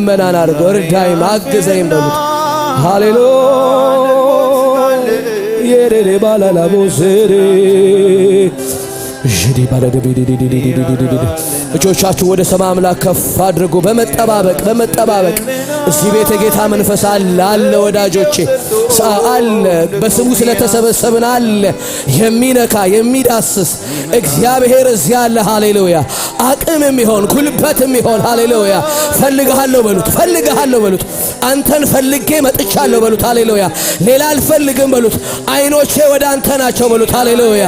ልመናን አድርገው እርዳኝ፣ አግዘኝ በሉት። ሃሌሉያ የሬሬ ባላላቦሴሬ ዥዲ ባለደቢዲዲዲዲዲዲዲ። እጆቻችሁ ወደ ሰማይ አምላክ ከፍ አድርጉ። በመጠባበቅ በመጠባበቅ እዚህ ቤት የጌታ መንፈስ አለ አለ፣ ወዳጆቼ አለ። በስሙ ስለተሰበሰብን አለ፣ የሚነካ የሚዳስስ እግዚአብሔር እዚያ አለ። ሃሌሉያ። አቅም የሚሆን፣ ጉልበት የሚሆን፣ ሃሌሉያ። ፈልግሃለሁ በሉት፣ ፈልግሃለሁ በሉት። አንተን ፈልጌ መጥቻለሁ በሉት። ሃሌሉያ። ሌላ አልፈልግም በሉት። አይኖቼ ወደ አንተ ናቸው በሉት። ሃሌሉያ።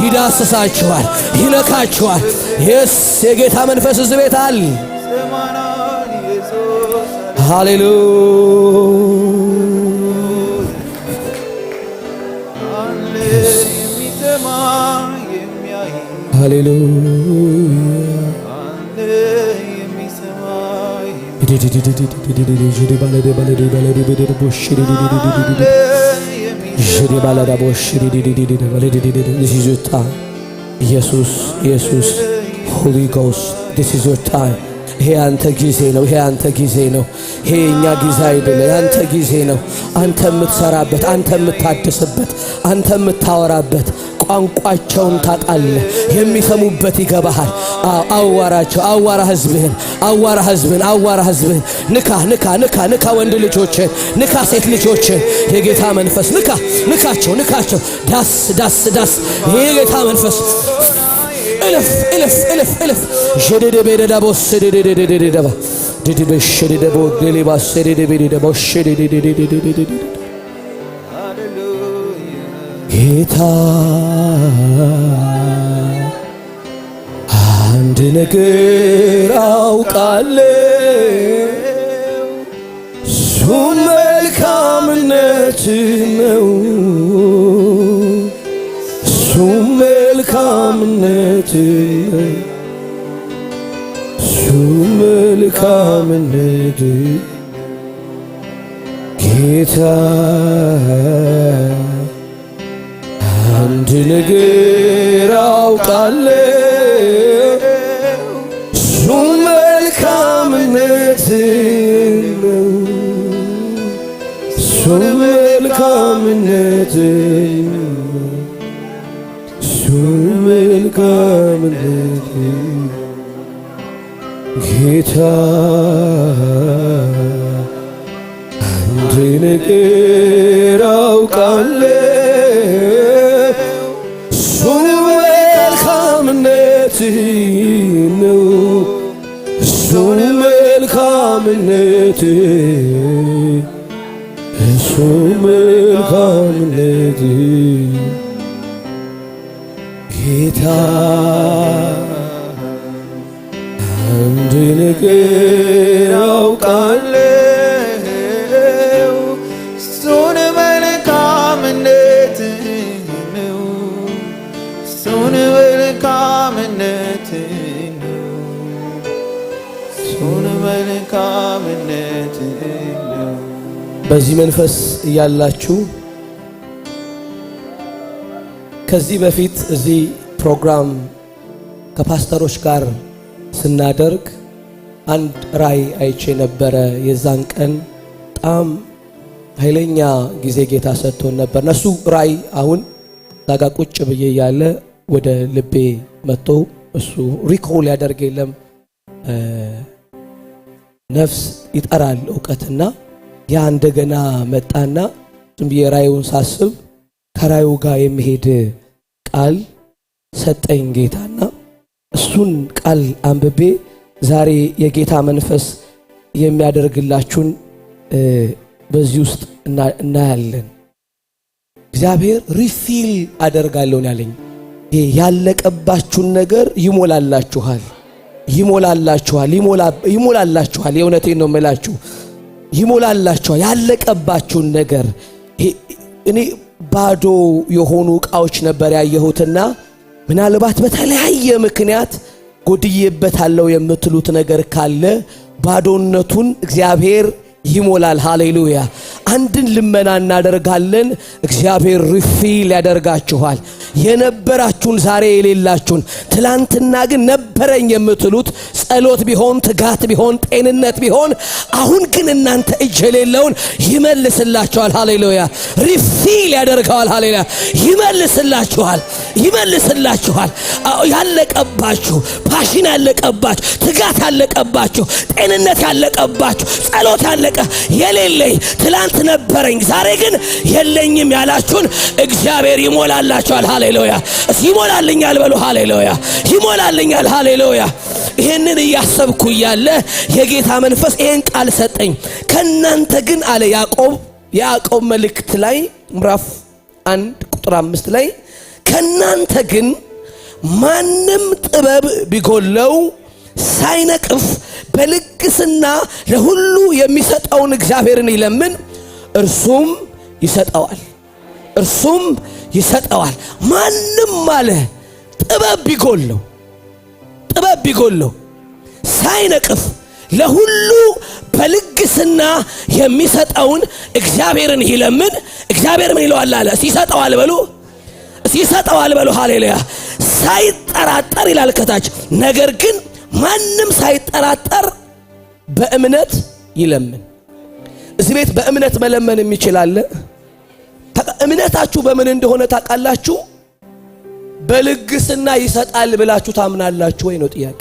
ይዳስሳችኋል፣ ይነካችኋል። Yes፣ የጌታ መንፈስ እዚህ ቤት አለ። ሃሌሉያ። የሚሰማ የሚያይ ሃሌሉያ። አለ የሚሰማ። አለ የሚሰማ። This is your time. ኢየሱስ፣ ኢየሱስ፣ Holy Ghost, this is your time. ይሄ ያንተ ጊዜ ነው። ይሄ ያንተ ጊዜ ነው። ይሄ የእኛ ጊዜ አይደለም፣ ያንተ ጊዜ ነው። አንተ የምትሰራበት፣ አንተ የምታድስበት፣ አንተ የምታወራበት። ቋንቋቸውን ታውቃለህ። የሚሰሙበት ይገባሃል። አዎ፣ አዋራቸው፣ አዋራ ህዝብህን፣ አዋራ ህዝብህን፣ አዋራ ህዝብህን። ንካ፣ ንካ፣ ንካ፣ ንካ ወንድ ልጆችን፣ ንካ ሴት ልጆችን። የጌታ መንፈስ ንካ፣ ንካቸው፣ ንካቸው። ዳስ፣ ዳስ፣ ዳስ። የጌታ መንፈስ እልፍ፣ እልፍ፣ እልፍ፣ እልፍ። ሸደደቤደዳቦ ሰደደደደደባ ድድበ ሸደደቦ ገሌባ ሰደደቤደዳቦ ሸደደደደደደደ። ጌታ፣ አንድ ነገር አውቃለሁ፣ እሱም መልካምነት ነው። እሱም መልካምነት ነው። እሱም መልካምነት። ጌታ፣ አንድ ነገር አውቃለሁ፣ እሱም መልካምነት ነው። እሱም መልካምነት ነው። እሱም መልካምነት። ጌታ፣ አንድ ነገር አውቃለሁ፣ እሱም መልካምነት ነው። እሱም መልካምነት፣ እሱም መልካምነት። ጌታ፣ አንድ ነገር አውቃለሁ፣ እሱን መልካምነት ነው። እሱን መልካምነት ነው። እሱን መልካምነት ነው። በዚህ መንፈስ እያላችሁ ከዚህ በፊት እዚህ ፕሮግራም ከፓስተሮች ጋር ስናደርግ አንድ ራእይ አይቼ ነበረ። የዛን ቀን በጣም ኃይለኛ ጊዜ ጌታ ሰጥቶን ነበር። እነሱ ራእይ አሁን እዛ ጋ ቁጭ ብዬ እያለ ወደ ልቤ መጥቶ እሱ recall ያደርግ የለም፣ ነፍስ ይጠራል እውቀትና ያ እንደገና መጣና ዝም ብዬ ራእዩን ሳስብ ከራእዩ ጋር የሚሄድ ቃል ሰጠኝ ጌታና እሱን ቃል አንብቤ ዛሬ የጌታ መንፈስ የሚያደርግላችሁን በዚህ ውስጥ እናያለን። እግዚአብሔር refill አደርጋለሁ ያለኝ ይሄ ያለቀባችሁን ነገር ይሞላላችኋል፣ ይሞላላችኋል፣ ይሞላላችኋል። የእውነቴን ነው የምላችሁ፣ ይሞላላችኋል ያለቀባችሁን ነገር። ይሄ እኔ ባዶ የሆኑ ዕቃዎች ነበር ያየሁትና ምናልባት በተለያየ ምክንያት ጎድዬበታለሁ የምትሉት ነገር ካለ ባዶነቱን እግዚአብሔር ይሞላል። ሃሌሉያ። አንድን ልመና እናደርጋለን፣ እግዚአብሔር refill ያደርጋችኋል። የነበራችሁን ዛሬ የሌላችሁን፣ ትላንትና ግን ነበረኝ የምትሉት ጸሎት ቢሆን፣ ትጋት ቢሆን፣ ጤንነት ቢሆን፣ አሁን ግን እናንተ እጅ የሌለውን ይመልስላችኋል። ሃሌሉያ! Refill ያደርገዋል። ሃሌሉያ! ይመልስላችኋል፣ ይመልስላችኋል። ያለቀባችሁ passion ያለቀባችሁ፣ ትጋት ያለቀባችሁ፣ ጤንነት ያለቀባችሁ፣ ጸሎት ያለቀ፣ የሌለኝ ትላንት ነበረኝ ዛሬ ግን የለኝም ያላችሁን እግዚአብሔር ይሞላላችኋል። ሃሌሉያ! እስኪ ይሞላልኛል በሉ። ሃሌሉያ! ይሞላልኛል። ሃሌሉያ! ይህንን እያሰብኩ እያለ የጌታ መንፈስ ይህን ቃል ሰጠኝ። ከእናንተ ግን አለ፣ ያዕቆብ፣ የያዕቆብ መልእክት ላይ ምዕራፍ 1 ቁጥር 5 ላይ፣ ከእናንተ ግን ማንም ጥበብ ቢጎለው ሳይነቅፍ በልግስና ለሁሉ የሚሰጠውን እግዚአብሔርን ይለምን፣ እርሱም ይሰጠዋል። እርሱም ይሰጠዋል። ማንም አለ ጥበብ ቢጎለው፣ ጥበብ ቢጎለው ሳይነቅፍ ለሁሉ በልግስና የሚሰጠውን እግዚአብሔርን ይለምን። እግዚአብሔር ምን ይለዋል አለ? ይሰጠዋል በሉ። ይሰጠዋል በሉ። ሃሌሉያ። ሳይጠራጠር ይላል ከታች። ነገር ግን ማንም ሳይጠራጠር በእምነት ይለምን። እዚህ ቤት በእምነት መለመን የሚችል አለ? እምነታችሁ በምን እንደሆነ ታውቃላችሁ? በልግስና ይሰጣል ብላችሁ ታምናላችሁ ወይ ነው ጥያቄ።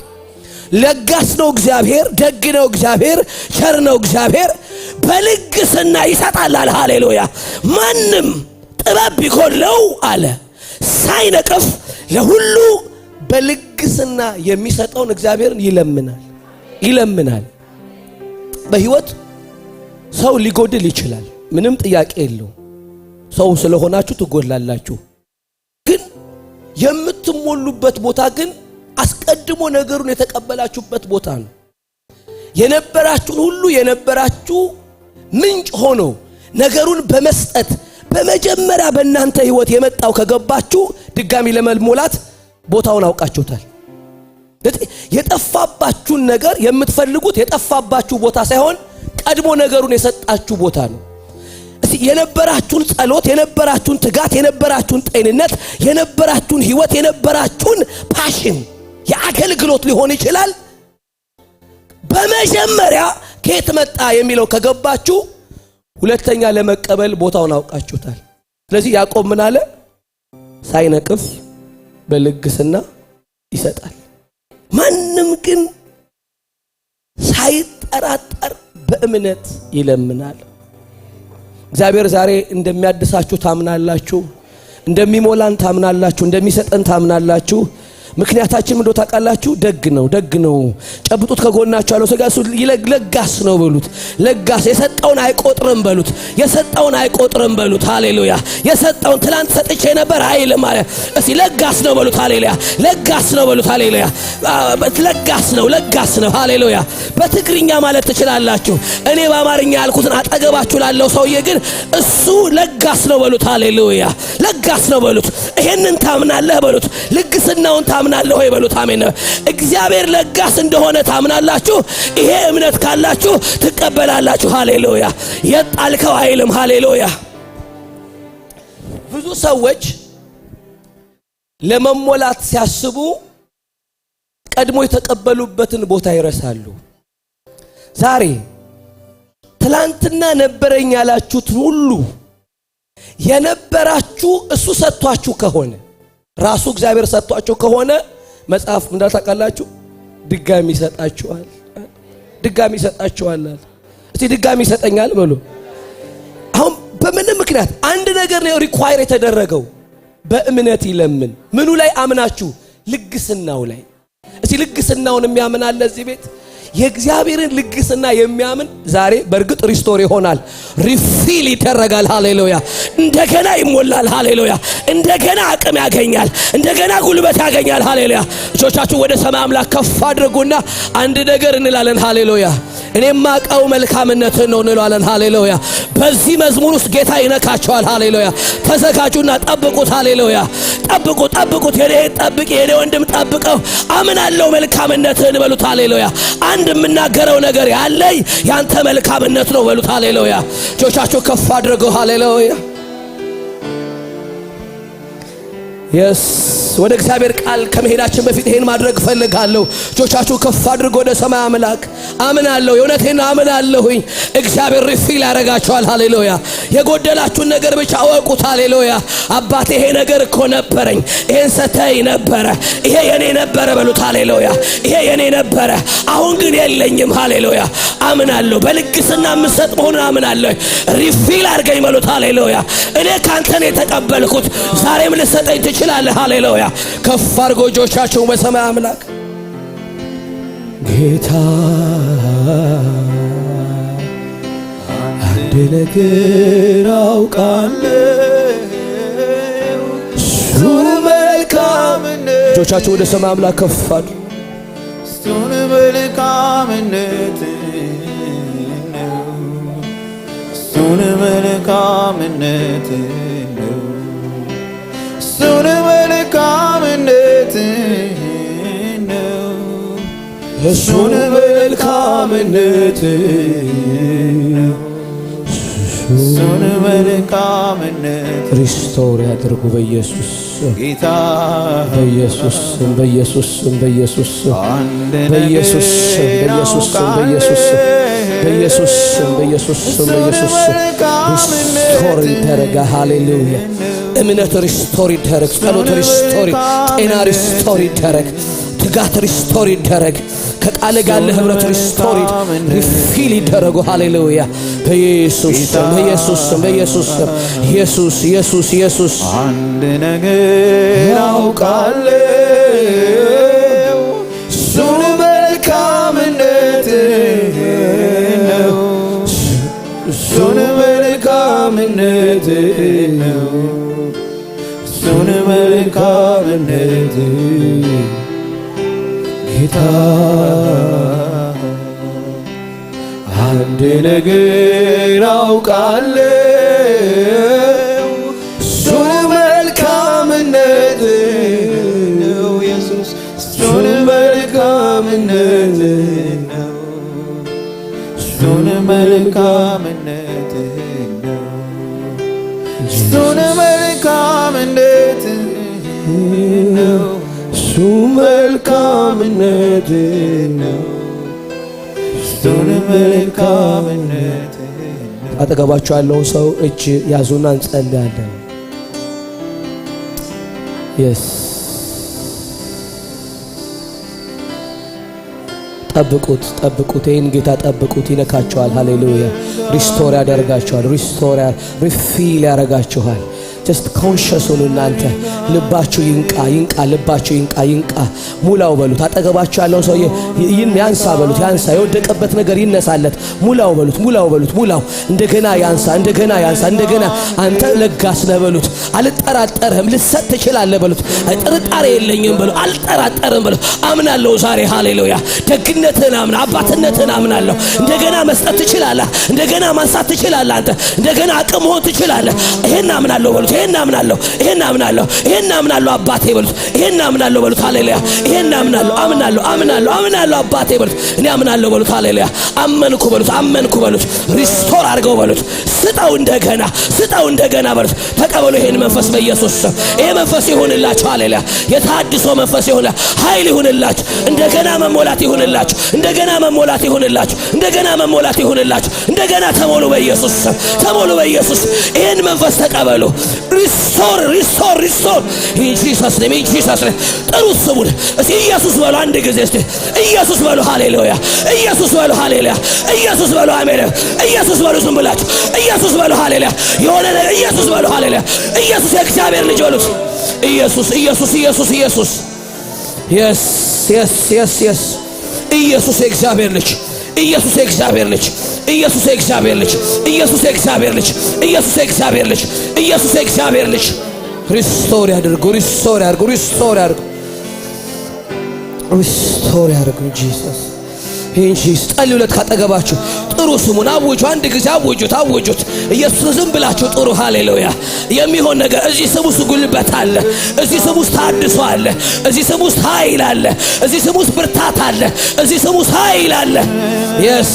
ለጋስ ነው እግዚአብሔር፣ ደግ ነው እግዚአብሔር፣ ቸር ነው እግዚአብሔር፣ በልግስና ይሰጣል አለ። ሃሌሉያ። ማንም ጥበብ ቢጎድለው አለ ሳይነቅፍ ለሁሉ በልግስና የሚሰጠውን እግዚአብሔርን ይለምናል፣ ይለምናል። በህይወት ሰው ሊጎድል ይችላል። ምንም ጥያቄ የለው። ሰው ስለሆናችሁ ትጎድላላችሁ። ግን የምትሞሉበት ቦታ ግን አስቀድሞ ነገሩን የተቀበላችሁበት ቦታ ነው። የነበራችሁን ሁሉ የነበራችሁ ምንጭ ሆኖ ነገሩን በመስጠት በመጀመሪያ በእናንተ ህይወት የመጣው ከገባችሁ ድጋሚ ለመሞላት ቦታውን አውቃችሁታል። የጠፋባችሁን ነገር የምትፈልጉት የጠፋባችሁ ቦታ ሳይሆን ቀድሞ ነገሩን የሰጣችሁ ቦታ ነው። እስቲ የነበራችሁን ጸሎት፣ የነበራችሁን ትጋት፣ የነበራችሁን ጤንነት፣ የነበራችሁን ህይወት፣ የነበራችሁን passion፣ የአገልግሎት ሊሆን ይችላል። በመጀመሪያ ከየት መጣ የሚለው ከገባችሁ ሁለተኛ ለመቀበል ቦታውን አውቃችሁታል። ስለዚህ ያዕቆብ ምን አለ? ሳይነቅፍ በልግስና ይሰጣል። ማንም ግን ሳይጠራጠር በእምነት ይለምናል። እግዚአብሔር ዛሬ እንደሚያድሳችሁ ታምናላችሁ? እንደሚሞላን ታምናላችሁ? እንደሚሰጠን ታምናላችሁ? ምክንያታችን ምንድነው ታውቃላችሁ? ደግ ነው፣ ደግ ነው። ጨብጡት፣ ከጎናችሁ ያለው ሰው ጋር እሱ ለጋስ ነው በሉት። ለጋስ፣ የሰጠውን አይቆጥርም በሉት። የሰጠውን አይቆጥርም በሉት። ሃሌሉያ። የሰጠውን ትላንት ሰጥቼ ነበር አይልም አለ። እስቲ ለጋስ ነው በሉት። ሃሌሉያ። ለጋስ ነው በሉት። ሃሌሉያ። ለጋስ ነው፣ ለጋስ ነው። ሃሌሉያ። በትግርኛ ማለት ትችላላችሁ። እኔ በአማርኛ ያልኩትን አጠገባችሁ ላለው ሰውዬ ግን እሱ ለጋስ ነው በሉት። ሃሌሉያ። ለጋስ ነው በሉት። ይሄንን ታምናለህ በሉት። ልግስናውን ታምናለህ ወይ በሉት። አሜን። እግዚአብሔር ለጋስ እንደሆነ ታምናላችሁ። ይሄ እምነት ካላችሁ ትቀበላላችሁ። ሃሌሉያ። የጣልከው አይልም። ሃሌሉያ። ብዙ ሰዎች ለመሞላት ሲያስቡ ቀድሞ የተቀበሉበትን ቦታ ይረሳሉ። ዛሬ ትላንትና ነበረኝ ያላችሁት ሁሉ የነበራችሁ እሱ ሰጥቷችሁ ከሆነ፣ ራሱ እግዚአብሔር ሰጥቷችሁ ከሆነ፣ መጽሐፍ እንዳታውቃላችሁ ድጋሚ ይሰጣችኋል። ድጋሚ ይሰጣችኋል። እስቲ ድጋሚ ይሰጠኛል በሉ። አሁን በምንም ምክንያት አንድ ነገር ነው require የተደረገው፣ በእምነት ይለምን። ምኑ ላይ አምናችሁ? ልግስናው ላይ። እስቲ ልግስናውን የሚያምን አለ እዚህ ቤት? የእግዚአብሔርን ልግስና የሚያምን ዛሬ በእርግጥ restore ይሆናል፣ refill ይደረጋል። ሃሌሉያ! እንደገና ይሞላል። ሃሌሉያ! እንደገና አቅም ያገኛል። እንደገና ጉልበት ያገኛል። ሃሌሉያ! እጆቻችሁ ወደ ሰማይ አምላክ ከፍ አድርጉና አንድ ነገር እንላለን። ሃሌሉያ! እኔም ማቀው መልካምነትህን ነው እንለዋለን። ሃሌሉያ! በዚህ መዝሙር ውስጥ ጌታ ይነካችኋል። ሃሌሉያ! ተዘጋጁና ጠብቁት። ሃሌሉያ! ጠብቁ፣ ጠብቁት። የኔ ጠብቅ፣ የኔ ወንድም ጠብቀው። አምናለሁ መልካምነትህን በሉት። ሃሌሉያ! አንድ የምናገረው ነገር ያለኝ ያንተ መልካምነት ነው በሉት። ሃሌሉያ! እጆቻችሁ ከፍ አድርገው። ሃሌሉያ! Yes፣ ወደ እግዚአብሔር ቃል ከመሄዳችን በፊት ይሄን ማድረግ እፈልጋለሁ። እጆቻችሁ ከፍ አድርጎ ወደ ሰማይ አምላክ። አምናለሁ፣ የእውነቴን አምናለሁኝ። እግዚአብሔር refill ያደርጋችኋል። ሃሌሉያ። የጎደላችሁን ነገር ብቻ እወቁት። ሃሌሉያ። አባቴ፣ ይሄ ነገር እኮ ነበረኝ፣ ይሄን ሰተኸኝ ነበረ፣ ይሄ የኔ ነበረ በሉት። ሃሌሉያ። ይሄ የኔ ነበረ፣ አሁን ግን የለኝም። ሃሌሉያ። አምናለሁ፣ በልግስና የምሰጥ መሆኑን አምናለሁ። Refill አድርገኝ በሉት። ሃሌሉያ። እኔ ካንተ ነው የተቀበልኩት፣ ዛሬም ልሰጠኝ ትችላለህ። ሃሌሉያ። ከፍ አድርጎ እጆቻችሁን በሰማይ አምላክ። ጌታ፣ አንድ ነገር አውቃለሁ፣ እሱ መልካም። እጆቻችሁ ወደ ሰማይ አምላክ ከፍ አድርጉ። እሱን መልካምነት ነው። እሱን መልካምነት ነው። እሱን መልካምነት ነው። እሱን መልካምነት ነው። እሱን መልካምነት Restore ያድርጉ በኢየሱስ ስም። ጌታ፣ በኢየሱስ ስም፣ በኢየሱስ ስም፣ በኢየሱስ ስም፣ አንድ በኢየሱስ ስም፣ በኢየሱስ ስም፣ በኢየሱስ ስም፣ በኢየሱስ ስም፣ በኢየሱስ ስም፣ በኢየሱስ ስም restore ይደረግ። ሃሌሉያ። እምነት restore ይደረግ። ጸሎት restore፣ ጤና restore ይደረግ። ትጋት restore ይደረግ። ከቃል ጋር ያለ ህብረት restore፣ refill ይደረጉ። ሃሌሉያ። በኢየሱስ ስም፣ በኢየሱስ ስም፣ በኢየሱስ ስም። ኢየሱስ፣ ኢየሱስ፣ ኢየሱስ። አንድ ነገር አውቃለሁ፣ እሱን መልካምነት ነው። እሱን መልካምነት ነው። እሱን መልካምነት። ጌታ፣ አንድ ነገር አውቃለሁ፣ እሱን መልካምነት ነው። ኢየሱስ፣ እሱን መልካምነት ነው። እሱን መልካምነት ነው። እሱን መልካምነት ነው። እሱ መልካምነት ነው። እሱን መልካምነት ነው። አጠገባችሁ ያለውን ሰው እጅ ያዙና እንጸልያለን። Yes፣ ጠብቁት፣ ጠብቁት፣ ይህን ጌታ ጠብቁት። ይነካችኋል። ሃሌሉያ። Restore ያደርጋችኋል። Restore፣ refill ያደርጋችኋል። Just conscious ሁኑ እናንተ። ልባችሁ ይንቃ፣ ይንቃ፣ ልባችሁ ይንቃ፣ ይንቃ። ሙላው በሉት። አጠገባችሁ ያለውን ሰውዬ ይህን ያንሳ በሉት፣ ያንሳ። የወደቀበት ነገር ይነሳለት። ሙላው በሉት፣ ሙላው በሉት፣ ሙላው። እንደገና ያንሳ፣ እንደገና ያንሳ፣ እንደገና። አንተ ለጋስ ነህ በሉት። አልጠራጠርህም፣ ልትሰጥ ትችላለህ በሉት። ጥርጣሬ የለኝም በሉት። አልጠራጠርም በሉት። አምናለሁ ዛሬ። ሃሌሉያ። ደግነትህን አምና፣ አባትነትህን አምናለሁ። እንደገና መስጠት ትችላለህ። እንደገና ማንሳት ትችላለህ። አንተ እንደገና አቅም መሆን ትችላለህ። ይሄን አምናለሁ በሉት። ይሄን አምናለሁ፣ ይሄን አምናለሁ፣ ይሄን አምናለሁ አባቴ በሉት። ይሄን አምናለሁ በሉት። ሃሌሉያ። ይሄን አምናለሁ፣ አምናለሁ፣ አምናለሁ፣ አምናለሁ አባቴ በሉት። እኔ አምናለሁ በሉት። ሃሌሉያ። አመንኩ በሉት። አመንኩ በሉት። Restore አድርገው በሉት። ስጠው እንደገና፣ ስጠው እንደገና በሉት። ተቀበሉ ይሄን መንፈስ በኢየሱስ ስም። ይሄ መንፈስ ይሁንላችሁ። ሃሌሉያ። የተሃድሶ መንፈስ ይሁን፣ ኃይል ይሁንላችሁ። እንደገና መሞላት ይሁንላችሁ። እንደገና መሞላት ይሁንላችሁ። እንደገና መሞላት ይሁንላችሁ። እንደገና ተሞሉ በኢየሱስ ስም። ተሞሉ በኢየሱስ። ይሄን መንፈስ ተቀበሉ። Restore, restore, restore in Jesus name, in Jesus name። ጥሩ ስሙን እስቲ። ኢየሱስ በሉ አንድ ጊዜ እስቲ። ኢየሱስ በሉ። ሃሌሉያ። ኢየሱስ በሉ። ሃሌሉያ። ኢየሱስ በሉ። አሜን። ኢየሱስ በሉ። ዝም ብላችሁ ኢየሱስ በሉ። ሃሌሉያ። የሆነ ነገር ኢየሱስ በሉ። ሃሌሉያ። ኢየሱስ የእግዚአብሔር ልጅ በሉት። ኢየሱስ፣ ኢየሱስ፣ ኢየሱስ፣ ኢየሱስ። Yes። ኢየሱስ የእግዚአብሔር ልጅ፣ ኢየሱስ የእግዚአብሔር ልጅ፣ ኢየሱስ የእግዚአብሔር ልጅ፣ ኢየሱስ የእግዚአብሔር ልጅ፣ ኢየሱስ የእግዚአብሔር ልጅ፣ ኢየሱስ የእግዚአብሔር ልጅ። Restore ያድርጉ፣ restore ያድርጉ፣ restore ያድርጉ፣ restore ያድርጉ። Jesus ይህን Jesus ጸልዩለት። ካጠገባችሁ ጥሩ ስሙን አውጁ። አንድ ጊዜ አውጁት፣ አውጁት። ኢየሱስ ዝም ብላችሁ ጥሩ። ሃሌሉያ። የሚሆን ነገር እዚህ ስም ውስጥ ጉልበት አለ። እዚህ ስም ውስጥ ታድሶ አለ። እዚህ ስም ውስጥ ኃይል አለ። እዚህ ስም ውስጥ ብርታት አለ። እዚህ ስም ውስጥ ኃይል አለ። Yes።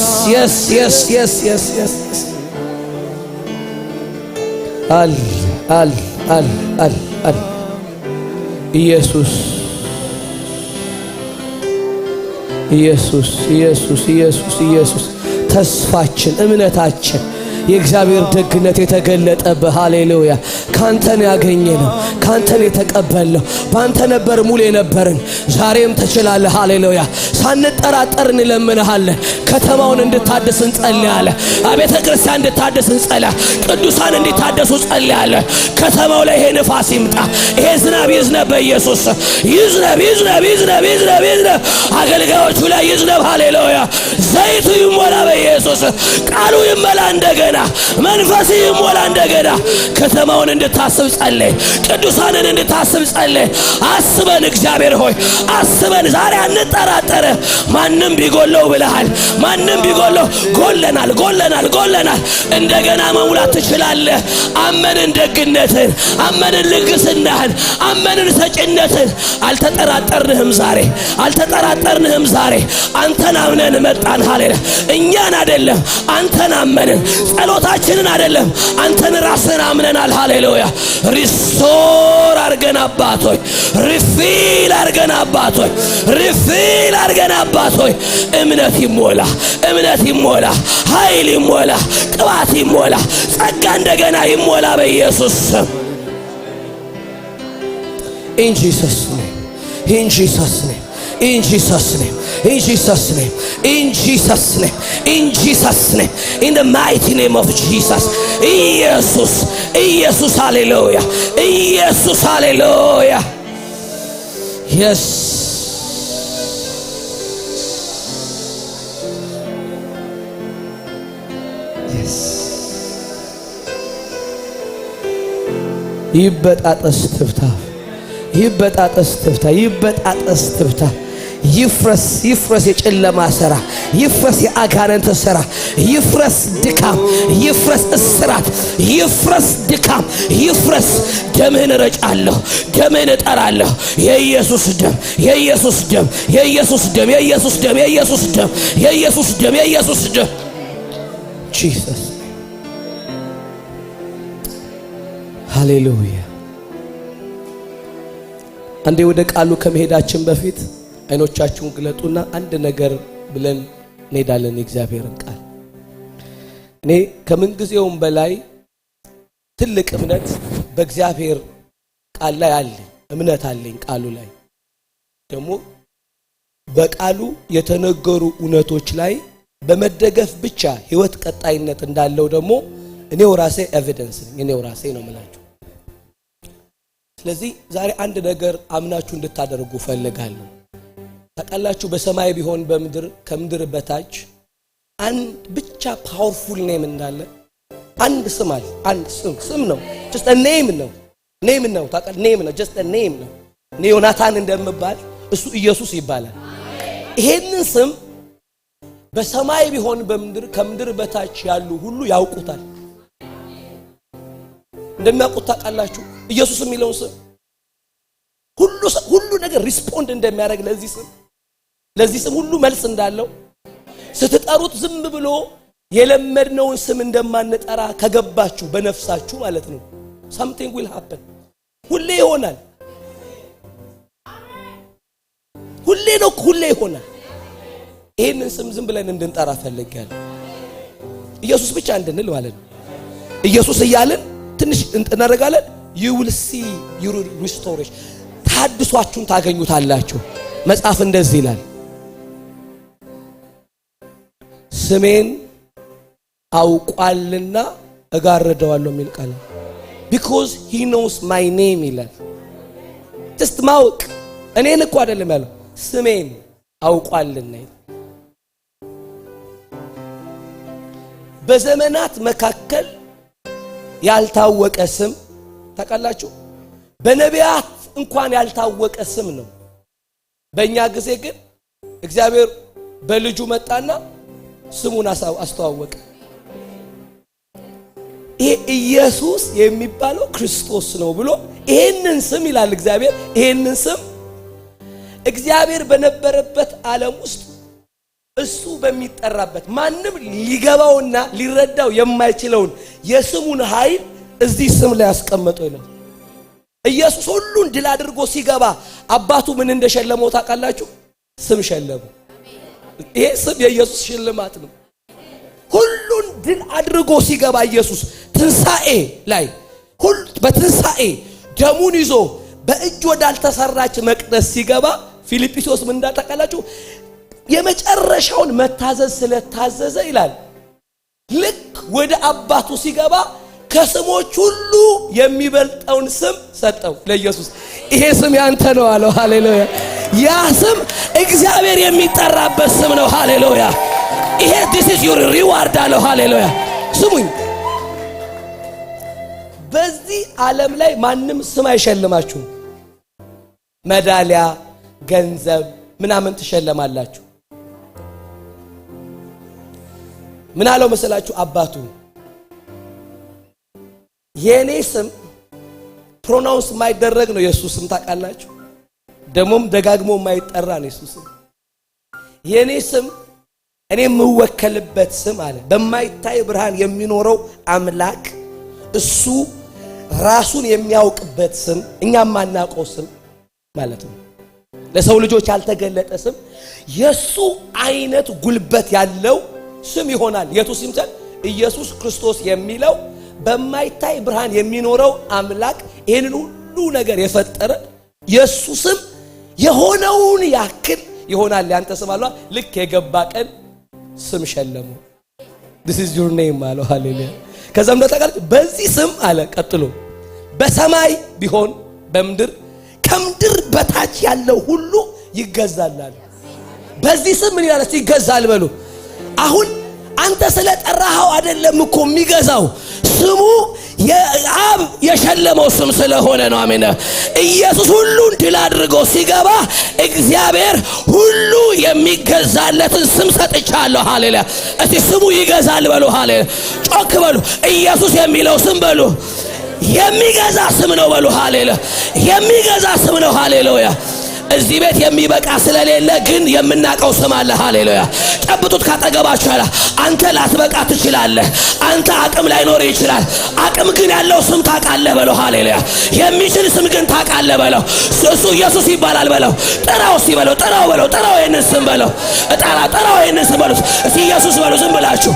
አል አል አል አል አል። ኢየሱስ፣ ኢየሱስ፣ ኢየሱስ፣ ኢየሱስ፣ ኢየሱስ፣ ተስፋችን፣ እምነታችን፣ የእግዚአብሔር ደግነት የተገለጠብህ፣ ሃሌሉያ። ካንተን ያገኘነው፣ ካንተን የተቀበልነው፣ በአንተ ነበር ሙሉ የነበርን። ዛሬም ትችላለህ። ሃሌሉያ። ሳንጠራጠር እንለምንሃለን። ከተማውን እንድታድስ እንጸልያለን። ቤተ ክርስቲያን እንድታድስ እንጸልያ፣ ቅዱሳን እንዲታደሱ ጸልያለን። ከተማው ላይ ይሄ ንፋስ ይምጣ፣ ይሄ ዝናብ ይዝነብ፣ በኢየሱስ ይዝነብ፣ ይዝነብ፣ ይዝነብ፣ ይዝነብ፣ ይዝነብ። አገልጋዮቹ ላይ ይዝነብ። ሃሌሉያ። ዘይቱ ይሞላ በኢየሱስ፣ ቃሉ ይመላ እንደገና፣ መንፈስ ይሞላ እንደገና። ከተማውን እንድታስብ ጸልይ። ቅዱሳንን እንድታስብ ጸልይ። አስበን እግዚአብሔር ሆይ፣ አስበን። ዛሬ አንጠራጠር። ማንም ቢጎለው ብለሃል። ማንም ቢጎለው፣ ጎለናል፣ ጎለናል፣ ጎለናል። እንደገና መሙላት ትችላለህ። አመንን ደግነትን፣ አመንን ልግስናህን፣ አመንን ሰጭነትን። አልተጠራጠርንህም ዛሬ፣ አልተጠራጠርንህም ዛሬ። አንተን አምነን መጣን። ሃሌሉያ። እኛን አይደለም፣ አንተን አመንን። ጸሎታችንን አይደለም፣ አንተን ራስህን አምነናል። ሃሌሉያ። Restore አርገን አባቶች፣ refill አርገን አባቶች፣ refill አርገን አባቶች። እምነት ይሞላ፣ እምነት ይሞላ፣ ኃይል ይሞላ፣ ቅባት ይሞላ፣ ጸጋ እንደገና ይሞላ በኢየሱስ ስም። In Jesus' name. In Jesus' name. In Jesus' name. In Jesus' name. In Jesus' name. In Jesus' name. In the mighty name of Jesus. ኢየሱስ፣ ኢየሱስ፣ ሃሌሉያ። ኢየሱስ፣ ሃሌሉያ። Yes. Yes. ይበጣጠስ ትብታብ፣ ይበጣጠስ ትብታብ፣ ይበጣጠስ ትብታብ፣ ይፍረስ፣ ይፍረስ የጨለማ ስራ፣ ይፍረስ የአጋንንት ስራ፣ ይፍረስ ድካም፣ ይፍረስ እስራት፣ ይፍረስ ድካም፣ ይፍረስ። ደምህን እረጫለሁ፣ ደምህን እጠራለሁ። የኢየሱስ ደም፣ የኢየሱስ ደም፣ የኢየሱስ ደም፣ የኢየሱስ ደም፣ የኢየሱስ ደም፣ የኢየሱስ ደም፣ የኢየሱስ ደም። Jesus። ሃሌሉያ። አንዴ ወደ ቃሉ ከመሄዳችን በፊት አይኖቻችሁን ግለጡና አንድ ነገር ብለን እንሄዳለን። የእግዚአብሔርን ቃል እኔ ከምንጊዜውም በላይ ትልቅ እምነት በእግዚአብሔር ቃል ላይ አለኝ። እምነት አለኝ ቃሉ ላይ፣ ደግሞ በቃሉ የተነገሩ እውነቶች ላይ በመደገፍ ብቻ ህይወት ቀጣይነት እንዳለው ደግሞ እኔው ራሴ evidence ነኝ። እኔው ራሴ ነው የምላችሁ። ስለዚህ ዛሬ አንድ ነገር አምናችሁ እንድታደርጉ እፈልጋለሁ። ታውቃላችሁ፣ በሰማይ ቢሆን በምድር ከምድር በታች አንድ ብቻ powerful name እንዳለ፣ አንድ ስም አለ። አንድ ስም፣ ስም ነው። Just a name ነው። Name ነው። ታውቃለህ፣ name ነው። Just a name ነው። እኔ ዮናታን እንደምባል እሱ ኢየሱስ ይባላል። ይሄንን ስም በሰማይ ቢሆን በምድር ከምድር በታች ያሉ ሁሉ ያውቁታል። እንደሚያውቁት ታውቃላችሁ። ኢየሱስ የሚለውን ስም ሁሉ ነገር respond እንደሚያደርግ፣ ለዚህ ስም ሁሉ መልስ እንዳለው፣ ስትጠሩት ዝም ብሎ የለመድነውን ስም እንደማንጠራ ከገባችሁ በነፍሳችሁ ማለት ነው። Something will happen። ሁሌ ይሆናል። ሁሌ ነው፣ ሁሌ ይሆናል። ይሄንን ስም ዝም ብለን እንድንጠራ ፈልጌያለሁ። ኢየሱስ ብቻ እንድንል ማለት ነው። ኢየሱስ እያልን ትንሽ እናደርጋለን። You will see your restoration። ታድሷችሁን ታገኙታላችሁ። መጽሐፍ እንደዚህ ይላል፣ ስሜን አውቋልና እጋርደዋለሁ የሚል ቃል፣ because he knows my name ይላል። Just ማወቅ፣ እኔን እኮ አይደለም ያለው፣ ስሜን አውቋልና ይላል። በዘመናት መካከል ያልታወቀ ስም ታውቃላችሁ። በነቢያት እንኳን ያልታወቀ ስም ነው። በእኛ ጊዜ ግን እግዚአብሔር በልጁ መጣና ስሙን አስተዋወቀ። ይሄ ኢየሱስ የሚባለው ክርስቶስ ነው ብሎ ይሄንን ስም ይላል እግዚአብሔር። ይሄንን ስም እግዚአብሔር በነበረበት ዓለም ውስጥ እሱ በሚጠራበት ማንም ሊገባውና ሊረዳው የማይችለውን የስሙን ኃይል እዚህ ስም ላይ ያስቀመጠው ይላል። ኢየሱስ ሁሉን ድል አድርጎ ሲገባ አባቱ ምን እንደሸለመው ታውቃላችሁ? ስም ሸለመው። ይሄ ስም የኢየሱስ ሽልማት ነው። ሁሉን ድል አድርጎ ሲገባ ኢየሱስ ትንሣኤ ላይ በትንሣኤ ደሙን ይዞ በእጅ ወዳልተሰራች መቅደስ ሲገባ ፊልጵስዩስ ምን እንዳታውቃላችሁ? የመጨረሻውን መታዘዝ ስለታዘዘ ይላል፣ ልክ ወደ አባቱ ሲገባ ከስሞች ሁሉ የሚበልጠውን ስም ሰጠው ለኢየሱስ። ይሄ ስም ያንተ ነው አለው። ሃሌሉያ! ያ ስም እግዚአብሔር የሚጠራበት ስም ነው። ሃሌሉያ! ይሄ this is your reward አለው። ሃሌሉያ! ስሙኝ፣ በዚህ ዓለም ላይ ማንም ስም አይሸልማችሁም። መዳሊያ፣ ገንዘብ ምናምን ትሸለማላችሁ። ምን አለው መሰላችሁ አባቱ? የኔ ስም pronounce የማይደረግ ነው የሱ ስም፣ ታውቃላችሁ። ደግሞም ደጋግሞ የማይጠራ ነው የሱ ስም። የኔ ስም እኔ የምወከልበት ስም አለ። በማይታይ ብርሃን የሚኖረው አምላክ እሱ ራሱን የሚያውቅበት ስም፣ እኛ የማናውቀው ስም ማለት ነው። ለሰው ልጆች ያልተገለጠ ስም፣ የሱ አይነት ጉልበት ያለው ስም ይሆናል። የቱ ስም? ኢየሱስ ክርስቶስ የሚለው በማይታይ ብርሃን የሚኖረው አምላክ፣ ይህንን ሁሉ ነገር የፈጠረ የሱ ስም የሆነውን ያክል ይሆናል ያንተ ስም አለ። ልክ የገባ ቀን ስም ሸለሙ። This is your name አለው። ሃሌሉያ! ከዛም እንደተቃለ በዚህ ስም አለ፣ ቀጥሎ በሰማይ ቢሆን በምድር ከምድር በታች ያለው ሁሉ ይገዛል አለ። በዚህ ስም ምን ይላል? ይገዛል በሉ። አሁን አንተ ስለጠራኸው አይደለም እኮ የሚገዛው፣ ስሙ የአብ የሸለመው ስም ስለሆነ ነው። አሜን። ኢየሱስ ሁሉን ድል አድርጎ ሲገባ እግዚአብሔር ሁሉ የሚገዛለትን ስም ሰጥቻለሁ። ሃሌሉያ! እስቲ ስሙ ይገዛል በሉ። ሃሌሉያ! ጮክ በሉ። ኢየሱስ የሚለው ስም በሉ፣ የሚገዛ ስም ነው በሉ። ሃሌሉያ! የሚገዛ ስም ነው። ሃሌሉያ! እዚህ ቤት የሚበቃ ስለሌለ ግን የምናውቀው ስም አለ። ሃሌሉያ! ጨብጡት ካጠገባችሁ ያለ። አንተ ላትበቃ ትችላለህ። አንተ አቅም ላይኖር ይችላል። አቅም ግን ያለው ስም ታውቃለህ በለው። ሃሌሉያ! የሚችል ስም ግን ታውቃለህ በለው። እሱ ኢየሱስ ይባላል በለው። ጥራው እስቲ በለው። ጥራው በለው። ጥራው ይሄንን ስም በለው። እጠራ ጥራው ይሄንን ስም በሉት። እስቲ ኢየሱስ በሉ። ዝም ብላችሁ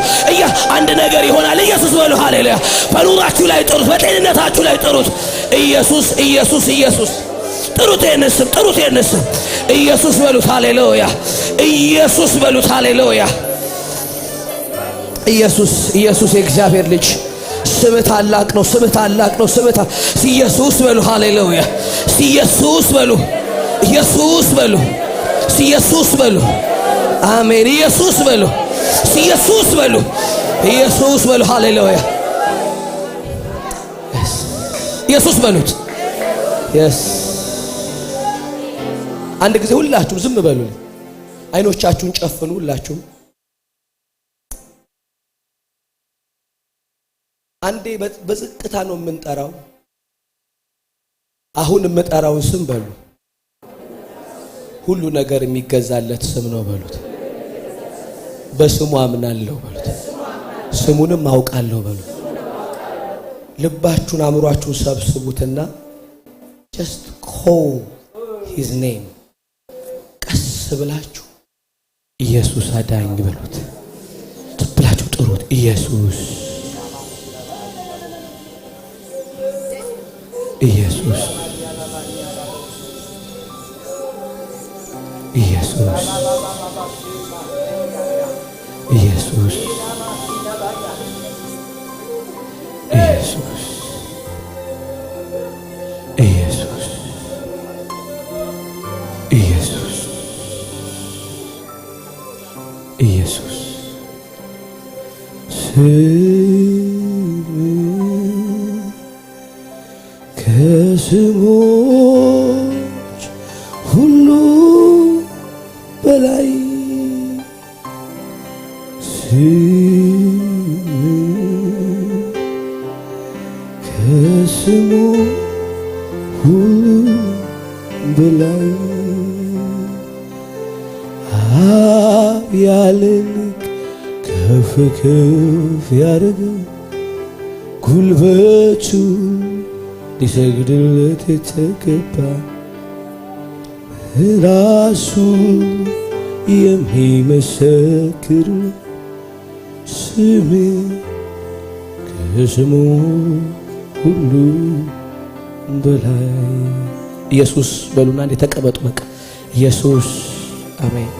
አንድ ነገር ይሆናል። ኢየሱስ በሉ። ሃሌሉያ! በኑሯችሁ ላይ ጥሩት። በጤንነታችሁ ላይ ጥሩት። ኢየሱስ፣ ኢየሱስ፣ ኢየሱስ፣ ጥሩት ይሄንን ስም፣ ጥሩት ይሄንን ስም። ኢየሱስ በሉት። ሃሌሉያ! ኢየሱስ በሉት። ሃሌሉያ! ኢየሱስ፣ ኢየሱስ፣ የእግዚአብሔር ልጅ፣ ስምህ ታላቅ ነው። ስምህ ታላቅ ነው። ስምህ ኢየሱስ በሉ። ሃሌሉያ! ኢየሱስ በሉ። ኢየሱስ በሉ። ኢየሱስ በሉ። አሜን። ኢየሱስ በሉ። ኢየሱስ በሉ። ኢየሱስ በሉ። ሃሌሉያ! ኢየሱስ በሉት። Yes። አንድ ጊዜ ሁላችሁም ዝም በሉ። አይኖቻችሁን ጨፍኑ ሁላችሁም። አንዴ በዝቅታ ነው የምንጠራው። አሁን የምጠራውን ስም በሉ። ሁሉ ነገር የሚገዛለት ስም ነው በሉት። በስሙ አምናለሁ በሉት። ስሙንም አውቃለሁ በሉት። ልባችሁን አእምሯችሁን ሰብስቡትና just call his name፣ ቀስ ብላችሁ ኢየሱስ አዳኝ በሉት። ብላችሁ ጥሩት። ኢየሱስ፣ ኢየሱስ፣ ኢየሱስ፣ ኢየሱስ፣ ኢየሱስ፣ ኢየሱስ፣ ኢየሱስ፣ ኢየሱስ። ስም ከስሞች ሁሉ በላይ፣ ስም ከስሙ ሁሉ በላይ፣ አብ ያለ ልክ ከፍ ከፍ ያደረገው ጉልበቱ ሊሰግድለት የተገባ ራሱ የሚመሰክር ስም ከስሙ ሁሉ በላይ ኢየሱስ በሉና እንዴ ተቀመጡ። በቃ ኢየሱስ፣ አሜን፣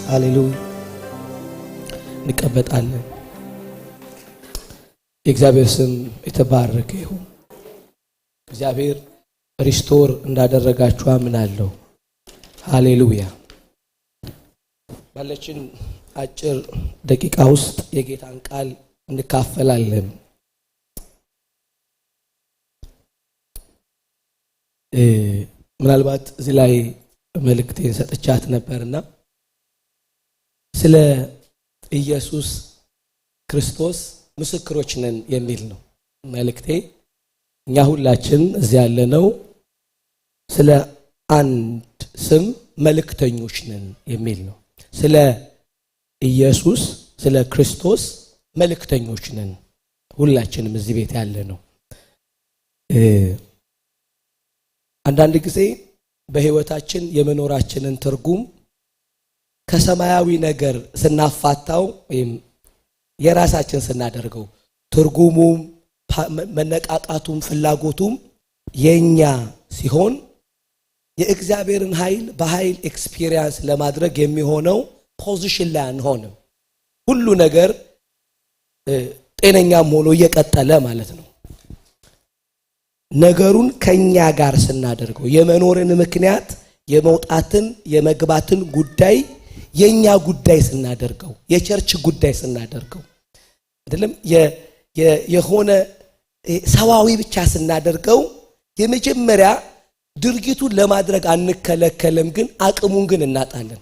ሃሌሉያ። እንቀመጣለን። የእግዚአብሔር ስም የተባረከ ይሁን። እግዚአብሔር restore እንዳደረጋችሁ አምናለሁ። ሃሌሉያ። ባለችን አጭር ደቂቃ ውስጥ የጌታን ቃል እንካፈላለን። ምናልባት እዚህ ላይ መልእክቴን ሰጥቻት ነበርና ስለ ኢየሱስ ክርስቶስ ምስክሮች ነን የሚል ነው መልእክቴ። እኛ ሁላችን እዚህ ያለነው ስለ አንድ ስም መልእክተኞች ነን የሚል ነው። ስለ ኢየሱስ፣ ስለ ክርስቶስ መልእክተኞች ነን ሁላችንም እዚህ ቤት ያለነው። አንዳንድ ጊዜ በህይወታችን የመኖራችንን ትርጉም ከሰማያዊ ነገር ስናፋታው ወይም የራሳችን ስናደርገው ትርጉሙም መነቃቃቱም ፍላጎቱም የኛ ሲሆን የእግዚአብሔርን ኃይል በኃይል experience ለማድረግ የሚሆነው position ላይ አንሆንም። ሁሉ ነገር ጤነኛም ሆኖ እየቀጠለ ማለት ነው። ነገሩን ከኛ ጋር ስናደርገው የመኖርን ምክንያት የመውጣትን የመግባትን ጉዳይ የኛ ጉዳይ ስናደርገው የ church ጉዳይ ስናደርገው አይደለም የሆነ ሰዋዊ ብቻ ስናደርገው የመጀመሪያ ድርጊቱን ለማድረግ አንከለከልም፣ ግን አቅሙን ግን እናጣለን።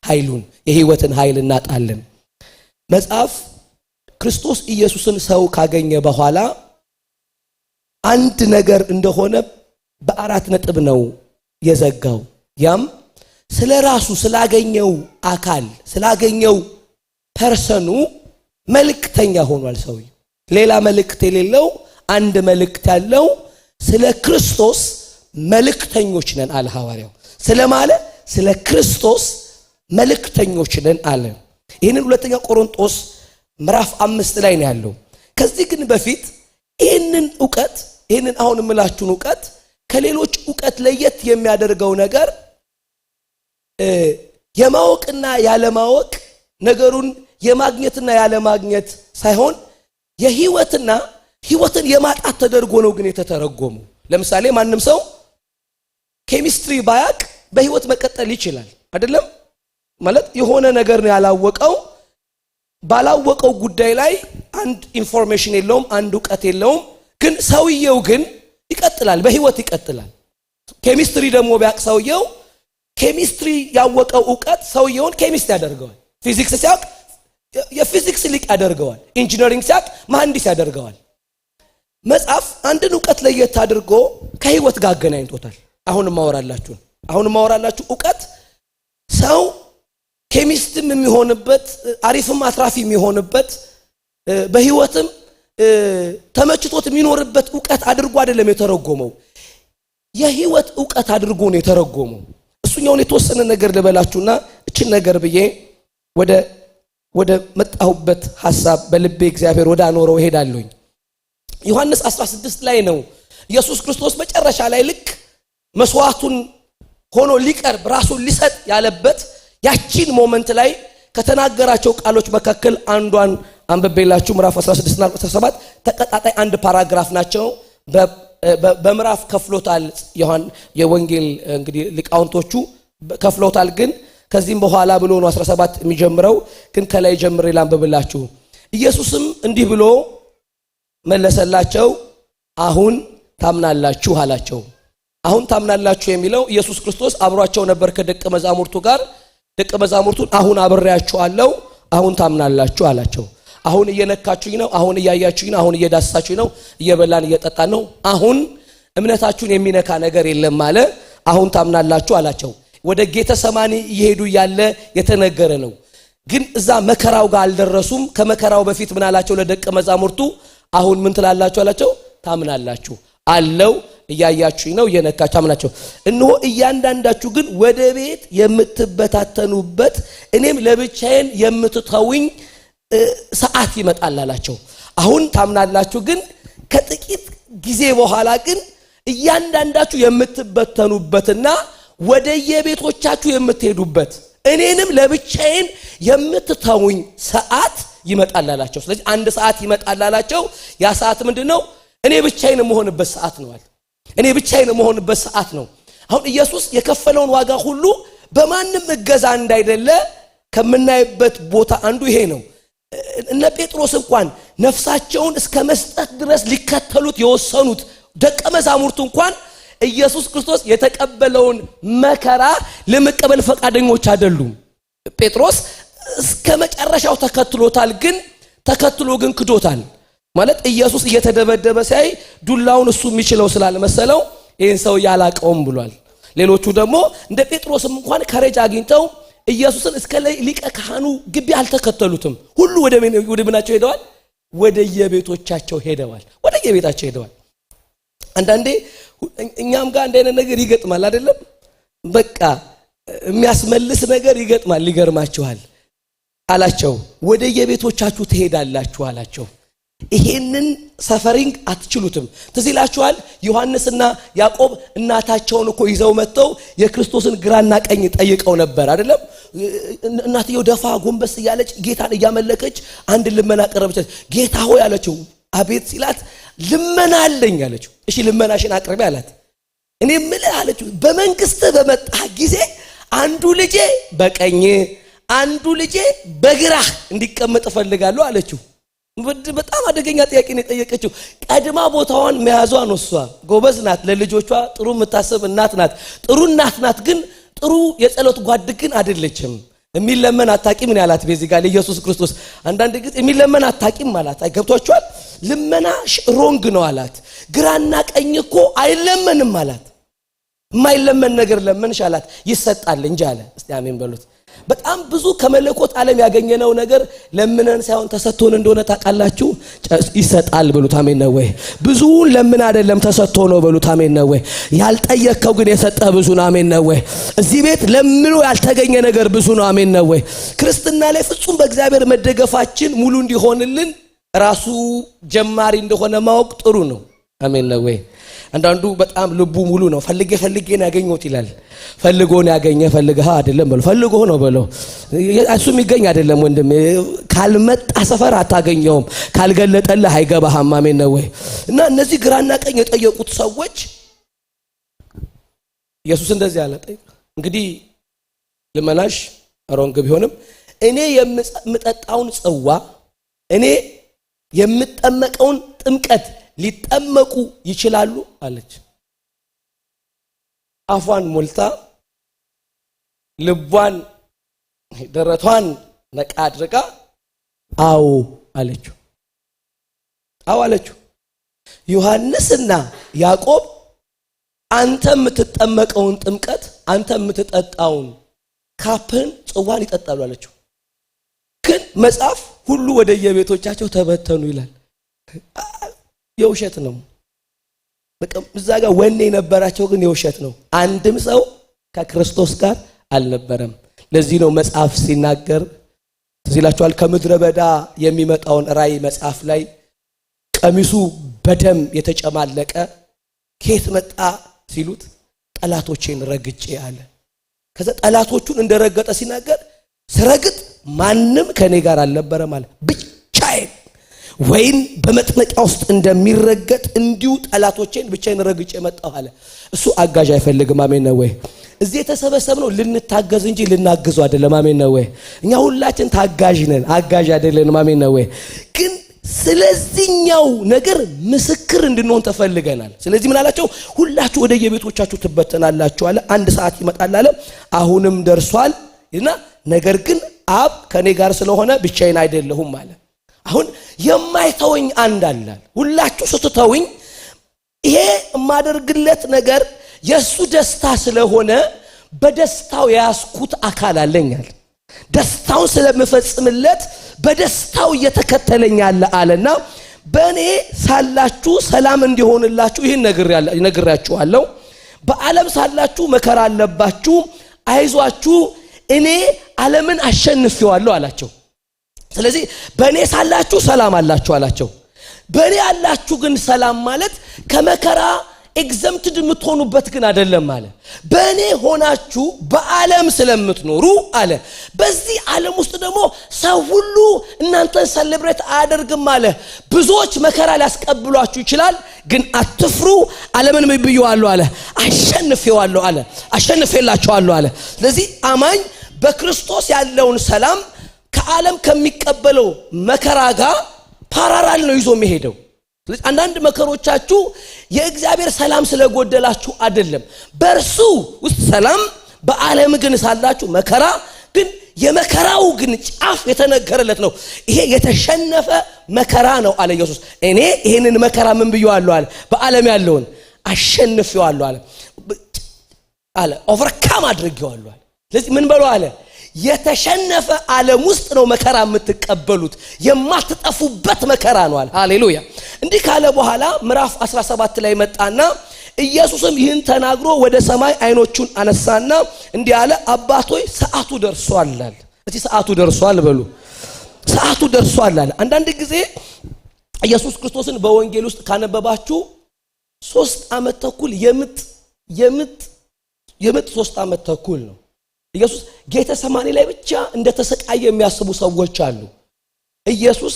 ኃይሉን የህይወትን ኃይል እናጣለን። መጽሐፍ ክርስቶስ ኢየሱስን ሰው ካገኘ በኋላ አንድ ነገር እንደሆነ በአራት ነጥብ ነው የዘጋው። ያም ስለ ራሱ ስላገኘው አካል ስላገኘው person ኡ መልእክተኛ ሆኗል። ሰውየው ሌላ መልእክት የሌለው አንድ መልእክት ያለው ስለ ክርስቶስ መልእክተኞች ነን አለ ሐዋርያው። ስለማለ ስለ ክርስቶስ መልእክተኞች ነን አለ። ይህንን ሁለተኛ ቆሮንቶስ ምዕራፍ 5 ላይ ነው ያለው። ከዚህ ግን በፊት ይህንን እውቀት ይህንን አሁን የምላችሁን እውቀት ከሌሎች እውቀት ለየት የሚያደርገው ነገር የማወቅና ያለማወቅ ነገሩን የማግኘትና ያለማግኘት ሳይሆን የህይወትና ህይወትን የማጣት ተደርጎ ነው ግን የተተረጎመው። ለምሳሌ ማንም ሰው ኬሚስትሪ ባያቅ በህይወት መቀጠል ይችላል አይደለም? ማለት የሆነ ነገር ነው ያላወቀው፣ ባላወቀው ጉዳይ ላይ አንድ information የለውም፣ አንድ እውቀት የለውም። ግን ሰውየው ግን ይቀጥላል፣ በህይወት ይቀጥላል። ኬሚስትሪ ደግሞ ቢያቅ ሰውየው ኬሚስትሪ ያወቀው እውቀት ሰውየውን chemist ያደርገዋል። ፊዚክስ ሲያቅ የፊዚክስ ሊቅ ያደርገዋል። engineering ሲያቅ መሐንዲስ ያደርገዋል። መጽሐፍ አንድን እውቀት ለየት አድርጎ ከህይወት ጋር አገናኝቶታል። አሁን ማወራላችሁ እውቀት ሰው chemist ም የሚሆንበት አሪፍም አትራፊ የሚሆንበት በህይወትም ተመችቶት የሚኖርበት እውቀት አድርጎ አይደለም የተረጎመው፣ የህይወት እውቀት አድርጎ ነው የተረጎመው። እሱኛውን የተወሰነ ነገር ልበላችሁና እችን ነገር ብዬ ወደ መጣሁበት ሐሳብ በልቤ እግዚአብሔር ወደ አኖረው እሄዳለሁኝ። ዮሐንስ 16 ላይ ነው ኢየሱስ ክርስቶስ መጨረሻ ላይ ልክ መስዋዕቱን ሆኖ ሊቀርብ ራሱን ሊሰጥ ያለበት ያቺን moment ላይ ከተናገራቸው ቃሎች መካከል አንዷን አንብቤላችሁ ምዕራፍ 16 እና 17 ተቀጣጣይ አንድ paragraph ናቸው። በምዕራፍ ከፍሎታል የወንጌል እንግዲህ ሊቃውንቶቹ ከፍሎታል። ግን ከዚህም በኋላ ብሎ ነው 17 የሚጀምረው። ግን ከላይ ጀምሬ ላንብብላችሁ። ኢየሱስም እንዲህ ብሎ መለሰላቸው፣ አሁን ታምናላችሁ አላቸው። አሁን ታምናላችሁ የሚለው ኢየሱስ ክርስቶስ አብሯቸው ነበር ከደቀ መዛሙርቱ ጋር። ደቀ መዛሙርቱን አሁን አብሬያችኋለሁ፣ አሁን ታምናላችሁ አላቸው። አሁን እየነካችሁኝ ነው፣ አሁን እያያችሁኝ ነው፣ አሁን እየዳሰሳችሁኝ ነው፣ እየበላን እየጠጣን ነው። አሁን እምነታችሁን የሚነካ ነገር የለም አለ። አሁን ታምናላችሁ አላቸው። ወደ ጌተሰማኒ እየሄዱ ያለ የተነገረ ነው። ግን እዛ መከራው ጋር አልደረሱም። ከመከራው በፊት ምን አላቸው ለደቀ መዛሙርቱ? አሁን ምን ትላላችሁ አላቸው? ታምናላችሁ። አለው እያያችሁኝ ነው፣ እየነካችሁ አምናችሁ። እነሆ እያንዳንዳችሁ ግን ወደ ቤት የምትበታተኑበት እኔም ለብቻዬን የምትተውኝ ሰዓት ይመጣል አላቸው። አሁን ታምናላችሁ፣ ግን ከጥቂት ጊዜ በኋላ ግን እያንዳንዳችሁ የምትበተኑበትና ወደየቤቶቻችሁ የምትሄዱበት እኔንም ለብቻዬን የምትተውኝ ሰዓት ይመጣል አላቸው። ስለዚህ አንድ ሰዓት ይመጣል አላቸው። ያ ሰዓት ምንድነው? እኔ ብቻዬን የምሆንበት ሰዓት ነው አለ። እኔ ብቻዬን የምሆንበት ሰዓት ነው። አሁን ኢየሱስ የከፈለውን ዋጋ ሁሉ በማንም እገዛ እንዳይደለ ከምናይበት ቦታ አንዱ ይሄ ነው። እነ ጴጥሮስ እንኳን ነፍሳቸውን እስከ መስጠት ድረስ ሊከተሉት የወሰኑት ደቀ መዛሙርቱ እንኳን ኢየሱስ ክርስቶስ የተቀበለውን መከራ ለመቀበል ፈቃደኞች አይደሉም። ጴጥሮስ እስከ መጨረሻው ተከትሎታል፣ ግን ተከትሎ ግን ክዶታል። ማለት ኢየሱስ እየተደበደበ ሲያይ ዱላውን እሱ የሚችለው ስላልመሰለው ይህን ሰው ያላቀውም ብሏል። ሌሎቹ ደግሞ እንደ ጴጥሮስም እንኳን courage አግኝተው ኢየሱስን እስከ ሊቀ ካህኑ ግቢ አልተከተሉትም። ሁሉ ወደ ምናቸው ሄደዋል? ወደየቤቶቻቸው ሄደዋል። ወደየቤታቸው ሄደዋል። አንዳንዴ እኛም ጋር እንደ አይነት ነገር ይገጥማል አይደለም? በቃ የሚያስመልስ ነገር ይገጥማል። ይገርማችኋል አላቸው፣ ወደየቤቶቻችሁ ትሄዳላችሁ አላቸው። ይሄንን suffering አትችሉትም። ትዝ ይላችኋል ዮሐንስና ያዕቆብ እናታቸውን እኮ ይዘው መጥተው የክርስቶስን ግራና ቀኝ ጠይቀው ነበር አይደለም? እናትየው ደፋ ጎንበስ እያለች ጌታን እያመለከች አንድ ልመና ቀረበች። ጌታ ሆይ አለችው። አቤት ሲላት ልመና አለኝ አለችው። እሺ ልመናሽን አቅርቢ አላት። እኔ የምልህ አለችው በመንግስትህ በመጣህ ጊዜ አንዱ ልጄ በቀኝ አንዱ ልጄ በግራህ እንዲቀመጥ እፈልጋለሁ አለችው። በጣም አደገኛ ጥያቄ ነው የጠየቀችው። ቀድማ ቦታዋን መያዟ ነው። እሷ ጎበዝ ናት፣ ለልጆቿ ጥሩ የምታስብ እናት ናት። ጥሩ እናት ናት፣ ግን ጥሩ የጸሎት ጓድ ግን አይደለችም። የሚለመን አታቂም ነው ያላት። Basically ኢየሱስ ክርስቶስ አንዳንድ ጊዜ የሚለመን አታቂም አላት። ገብቷችኋል? ልመና wrong ነው አላት። ግራና ቀኝ እኮ አይለመንም አላት። የማይለመን ነገር ለመንሽ አላት፣ ይሰጣል እንጂ አለ። እስቲ አሜን በሉት። በጣም ብዙ ከመለኮት ዓለም ያገኘነው ነገር ለምነን ሳይሆን ተሰጥቶን እንደሆነ ታውቃላችሁ። ይሰጣል በሉት። አሜን ነው ወይ? ብዙውን ለምን አይደለም ተሰጥቶ ነው በሉት። አሜን ነው ወይ? ያልጠየቅከው ግን የሰጠህ ብዙ ነው። አሜን ነው ወይ? እዚህ ቤት ለምኖ ያልተገኘ ነገር ብዙ ነው። አሜን ነው ወይ? ክርስትና ላይ ፍጹም በእግዚአብሔር መደገፋችን ሙሉ እንዲሆንልን ራሱ ጀማሪ እንደሆነ ማወቅ ጥሩ ነው። አሜን ነው ወይ? አንዳንዱ በጣም ልቡ ሙሉ ነው። ፈልጌ ፈልጌ ነው ያገኘሁት ይላል። ፈልጎ ነው ያገኘ፣ ፈልገህ አይደለም በለው፣ ፈልጎ ነው በለው። እሱ የሚገኝ አይደለም ወንድሜ። ካልመጣ ሰፈር አታገኘውም፣ ካልገለጠልህ አይገባህም። አሜን ነው ወይ? እና እነዚህ ግራና ቀኝ የጠየቁት ሰዎች ኢየሱስ እንደዚህ አለ፣ እንግዲህ ልመናሽ wrong ቢሆንም እኔ የምጠጣውን ጽዋ እኔ የምጠመቀውን ጥምቀት ሊጠመቁ ይችላሉ አለች። አፏን ሞልታ ልቧን ደረቷን ነቃ አድርጋ አዎ አለችው። አዎ አለችው። ዮሐንስና ያዕቆብ አንተ የምትጠመቀውን ጥምቀት አንተ የምትጠጣውን cup ን ጽዋን ይጠጣሉ አለችው። ግን መጽሐፍ ሁሉ ወደየቤቶቻቸው ተበተኑ ይላል። የውሸት ነው። በቃ እዛ ጋር ወኔ የነበራቸው ግን የውሸት ነው። አንድም ሰው ከክርስቶስ ጋር አልነበረም። ለዚህ ነው መጽሐፍ ሲናገር ትዝ ይላችኋል፣ ከምድረ በዳ የሚመጣውን ራእይ መጽሐፍ ላይ ቀሚሱ በደም የተጨማለቀ ከየት መጣ ሲሉት ጠላቶቼን ረግጬ አለ። ከዛ ጠላቶቹን እንደረገጠ ሲናገር ስረግጥ ማንም ከኔ ጋር አልነበረም አለ። ብቻዬን ወይን በመጥመቂያ ውስጥ እንደሚረገጥ እንዲሁ ጠላቶቼን ብቻዬን ረግጬ መጣሁ አለ። እሱ አጋዥ አይፈልግም። አሜን ነው ወይ? እዚህ የተሰበሰብነው ልንታገዝ እንጂ ልናግዘው አይደለም። አሜን ነው ወይ? እኛ ሁላችን ታጋዥ ነን፣ አጋዥ አይደለንም። አሜን ነው ወይ? ግን ስለዚህኛው ነገር ምስክር እንድንሆን ተፈልገናል። ስለዚህ ምን አላቸው? ሁላችሁ ወደ የቤቶቻችሁ ትበተናላችሁ አለ። አንድ ሰዓት ይመጣል አለ። አሁንም ደርሷል እና ነገር ግን አብ ከኔ ጋር ስለሆነ ብቻዬን አይደለሁም አለ። አሁን የማይተወኝ አንድ አለ። ሁላችሁ ስትተውኝ ይሄ የማደርግለት ነገር የሱ ደስታ ስለሆነ በደስታው የያዝኩት አካል አለኛል። ደስታውን ስለምፈጽምለት በደስታው እየተከተለኝ አለ አለና በእኔ ሳላችሁ ሰላም እንዲሆንላችሁ ይህን ነግሬያችኋለሁ። በዓለም ሳላችሁ መከራ አለባችሁ፣ አይዟችሁ እኔ ዓለምን አሸንፌዋለሁ አላቸው። ስለዚህ በእኔ ሳላችሁ ሰላም አላችሁ አላቸው። በእኔ ያላችሁ ግን ሰላም ማለት ከመከራ exempted የምትሆኑበት ግን አይደለም አለ። በእኔ ሆናችሁ በዓለም ስለምትኖሩ አለ፣ በዚህ ዓለም ውስጥ ደግሞ ሰው ሁሉ እናንተን celebrate አያደርግም አለ። ብዙዎች መከራ ሊያስቀብሏችሁ ይችላል፣ ግን አትፍሩ፣ ዓለምን ምን ብዬዋለሁ አለ፣ አሸንፌዋለሁ አለ፣ አሸንፌላችኋለሁ አለ። ስለዚህ አማኝ በክርስቶስ ያለውን ሰላም ከዓለም ከሚቀበለው መከራ ጋር parallel ነው ይዞ የሚሄደው። ስለዚህ አንዳንድ መከሮቻችሁ የእግዚአብሔር ሰላም ስለጎደላችሁ አይደለም። በእርሱ ውስጥ ሰላም፣ በዓለም ግን ሳላችሁ መከራ፣ ግን የመከራው ግን ጫፍ የተነገረለት ነው። ይሄ የተሸነፈ መከራ ነው አለ ኢየሱስ። እኔ ይሄንን መከራ ምን ብየዋለሁ አለ፣ በዓለም ያለውን አሸንፌዋለሁ አለ አለ overcome አድርጌዋለሁ አለ። ስለዚህ ምን በለው አለ፣ የተሸነፈ ዓለም ውስጥ ነው መከራ የምትቀበሉት፣ የማትጠፉበት መከራ ነው አለ። ሃሌሉያ። እንዲህ ካለ በኋላ ምዕራፍ 17 ላይ መጣና ኢየሱስም ይህን ተናግሮ ወደ ሰማይ አይኖቹን አነሳና እንዲህ አለ፣ አባት ሆይ ሰዓቱ ደርሷል አለ። እስቲ ሰዓቱ ደርሷል በሉ። ሰዓቱ ደርሷል አለ። አንዳንድ ጊዜ ኢየሱስ ክርስቶስን በወንጌል ውስጥ ካነበባችሁ 3 ዓመት ተኩል የምጥ የምጥ የምጥ 3 ዓመት ተኩል ነው። ኢየሱስ ጌተሰማኒ ላይ ብቻ እንደተሰቃየ የሚያስቡ ሰዎች አሉ። ኢየሱስ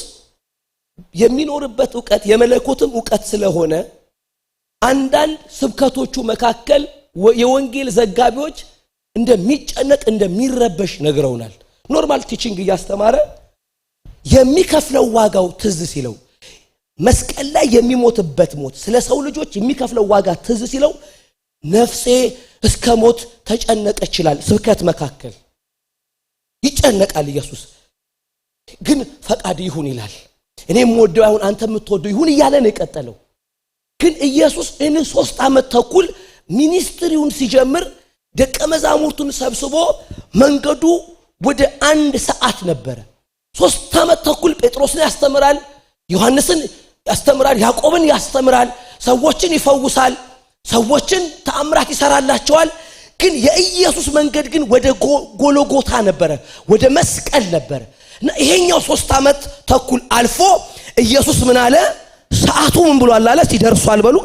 የሚኖርበት ዕውቀት የመለኮትም ዕውቀት ስለሆነ አንዳንድ ስብከቶቹ መካከል የወንጌል ዘጋቢዎች እንደሚጨነቅ እንደሚረበሽ ነግረውናል። Normal teaching እያስተማረ የሚከፍለው ዋጋው ትዝ ሲለው፣ መስቀል ላይ የሚሞትበት ሞት ስለ ሰው ልጆች የሚከፍለው ዋጋ ትዝ ሲለው ነፍሴ እስከ ሞት ተጨነቀች ይላል። ስብከት መካከል ይጨነቃል ኢየሱስ። ግን ፈቃድ ይሁን ይላል። እኔ የምወደው አይሁን አንተ የምትወደው ይሁን እያለ ነው የቀጠለው። ግን ኢየሱስ እኔ 3 ዓመት ተኩል ministry ውን ሲጀምር ደቀ መዛሙርቱን ሰብስቦ መንገዱ ወደ 1 ሰዓት ነበረ። 3 ዓመት ተኩል ጴጥሮስን ያስተምራል፣ ዮሐንስን ያስተምራል፣ ያዕቆብን ያስተምራል፣ ሰዎችን ይፈውሳል፣ ሰዎችን ተአምራት ይሰራላቸዋል። ግን የኢየሱስ መንገድ ግን ወደ ጎልጎታ ነበረ፣ ወደ መስቀል ነበረ። እና ይሄኛው 3 ዓመት ተኩል አልፎ ኢየሱስ ምን አለ? ሰዓቱ ምን ብሏል አለ? እስቲ ደርሷል በሉ።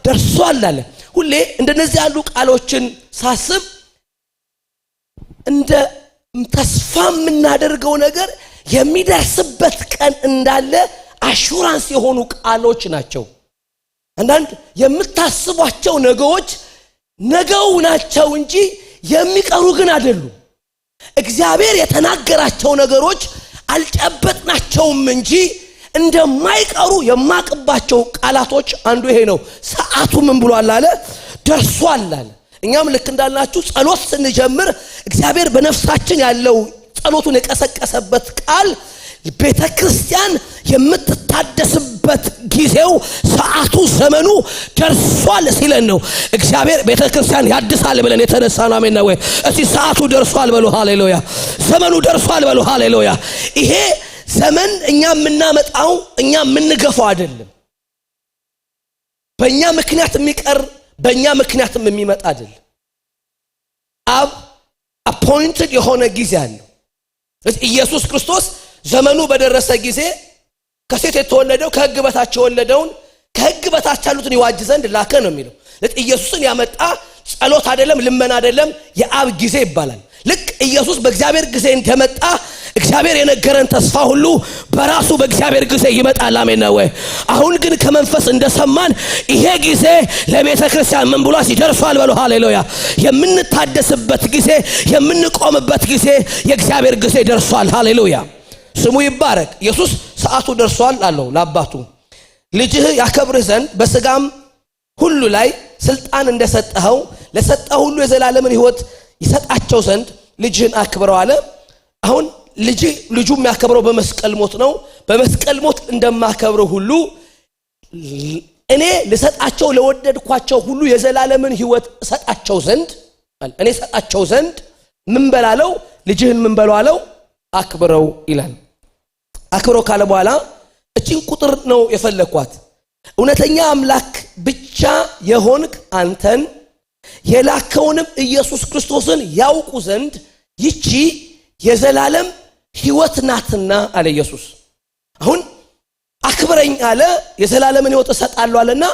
ደርሷል አለ። ሁሌ እንደነዚህ ያሉ ቃሎችን ሳስብ እንደ ተስፋ የምናደርገው ነገር የሚደርስበት ቀን እንዳለ assurance የሆኑ ቃሎች ናቸው። አንዳንድ የምታስቧቸው ነገሮች ነገው ናቸው እንጂ የሚቀሩ ግን አይደሉም። እግዚአብሔር የተናገራቸው ነገሮች አልጨበጥናቸውም እንጂ እንደማይቀሩ የማቅባቸው ቃላቶች አንዱ ይሄ ነው። ሰዓቱ ምን ብሏል አለ? ደርሷል አለ። እኛም ልክ እንዳልናችሁ ጸሎት ስንጀምር እግዚአብሔር በነፍሳችን ያለው ጸሎቱን የቀሰቀሰበት ቃል ቤተክርስቲያን የምትታደስበት ጊዜው ሰዓቱ ዘመኑ ደርሷል ሲለን ነው። እግዚአብሔር ቤተክርስቲያን ያድሳል ብለን የተነሳነው። አሜን ነው ወይ? እስቲ ሰዓቱ ደርሷል በሉ። ሃሌሉያ። ዘመኑ ደርሷል በሉ። ሃሌሉያ። ይሄ ዘመን እኛ የምናመጣው እኛ የምንገፋው አይደለም። በእኛ ምክንያት የሚቀር በእኛ ምክንያትም የሚመጣ አይደለም። አብ appointed የሆነ ጊዜ አለው። ኢየሱስ ክርስቶስ ዘመኑ በደረሰ ጊዜ ከሴት የተወለደው ከሕግ በታች የወለደውን ከሕግ በታች ያሉትን ይዋጅ ዘንድ ላከ ነው የሚለው። ኢየሱስን ያመጣ ጸሎት አይደለም፣ ልመና አይደለም፣ የአብ ጊዜ ይባላል። ልክ ኢየሱስ በእግዚአብሔር ጊዜ እንደመጣ እግዚአብሔር የነገረን ተስፋ ሁሉ በራሱ በእግዚአብሔር ጊዜ ይመጣል። አሜን ነው ወይ? አሁን ግን ከመንፈስ እንደሰማን ይሄ ጊዜ ለቤተክርስቲያን ምን ብሏል? ይደርሷል በሉ። ሃሌሉያ። የምንታደስበት ጊዜ፣ የምንቆምበት ጊዜ የእግዚአብሔር ጊዜ ደርሷል። ሃሌሉያ። ስሙ ይባረክ። ኢየሱስ ሰዓቱ ደርሷል አለው ለአባቱ። ልጅህ ያከብርህ ዘንድ በስጋም ሁሉ ላይ ስልጣን እንደሰጠኸው ለሰጠው ሁሉ የዘላለምን ሕይወት ይሰጣቸው ዘንድ ልጅህን አክብረው አለ። አሁን ልጁ የሚያከብረው በመስቀል ሞት ነው። በመስቀል ሞት እንደማከብረው ሁሉ እኔ ልሰጣቸው ለወደድኳቸው ሁሉ የዘላለምን ሕይወት እሰጣቸው ዘንድ እኔ እሰጣቸው ዘንድ ምን በላለው? ልጅህን ምን በለው አለው? አክብረው ይላል። አክብረው ካለ በኋላ እቺን ቁጥር ነው የፈለኳት። እውነተኛ አምላክ ብቻ የሆንክ አንተን የላከውንም ኢየሱስ ክርስቶስን ያውቁ ዘንድ ይቺ የዘላለም ሕይወት ናትና አለ ኢየሱስ። አሁን አክብረኝ አለ፣ የዘላለምን ሕይወት እሰጣለሁ አለና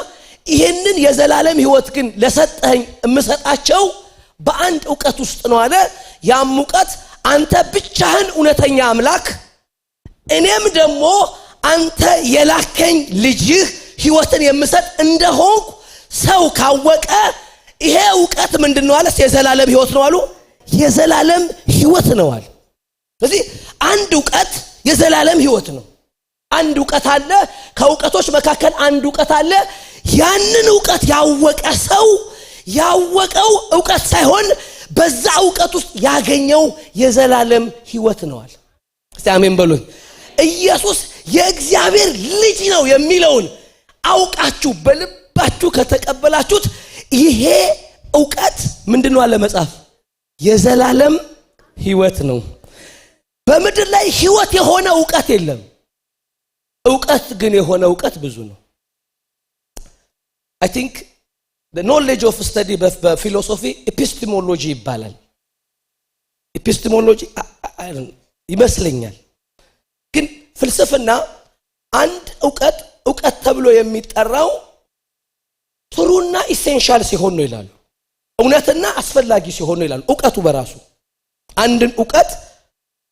ይሄንን የዘላለም ሕይወት ግን ለሰጠኸኝ እምሰጣቸው በአንድ ዕውቀት ውስጥ ነው አለ። ያም ዕውቀት አንተ ብቻህን እውነተኛ አምላክ፣ እኔም ደግሞ አንተ የላከኝ ልጅህ ሕይወትን የምሰጥ እንደሆንኩ ሰው ካወቀ ይሄ ዕውቀት ምንድነው አለ? የዘላለም ሕይወት ነው አሉ። የዘላለም ሕይወት ነው አለ። ስለዚህ አንድ ዕውቀት የዘላለም ሕይወት ነው። አንድ ዕውቀት አለ። ከዕውቀቶች መካከል አንድ ዕውቀት አለ። ያንን ዕውቀት ያወቀ ሰው ያወቀው ዕውቀት ሳይሆን በዛ ዕውቀት ውስጥ ያገኘው የዘላለም ሕይወት ነው አለ። እስቲ አሜን በሉኝ። ኢየሱስ የእግዚአብሔር ልጅ ነው የሚለውን አውቃችሁ በልባችሁ ከተቀበላችሁት ይሄ ዕውቀት ምንድነው አለ መጽሐፍ? የዘላለም ሕይወት ነው። በምድር ላይ ሕይወት የሆነ ዕውቀት የለም። ዕውቀት ግን የሆነ ዕውቀት ብዙ ነው። I think the knowledge of study በ philosophy epistemology ይባላል። Epistemology ይመስለኛል። ግን ፍልስፍና አንድ ዕውቀት ዕውቀት ተብሎ የሚጠራው true ና essential ሲሆን ነው ይላሉ። እውነትና አስፈላጊ ሲሆን ነው ይላሉ። ዕውቀቱ በራሱ አንድን ዕውቀት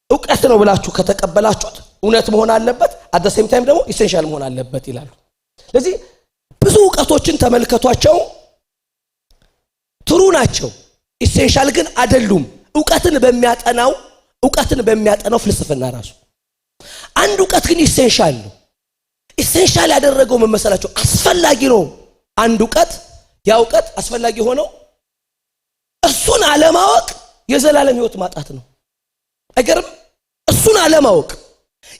ዕውቀት ነው ብላችሁ ከተቀበላችሁት እውነት መሆን አለበት፣ at the same time ደግሞ essential መሆን አለበት ይላሉ። ስለዚህ ብዙ ዕውቀቶችን ተመልከቷቸው፣ true ናቸው፣ essential ግን አይደሉም። ዕውቀትን በሚያጠናው ፍልስፍና ራሱ አንድ ዕውቀት ግን essential ነው። Essential ያደረገው ምን መሰላችሁ? አስፈላጊ ነው። አንድ ዕውቀት ያ ዕውቀት አስፈላጊ ሆነው እሱን አለማወቅ የዘላለም ሕይወት ማጣት ነው። አይገርም? እሱን አለማወቅ፣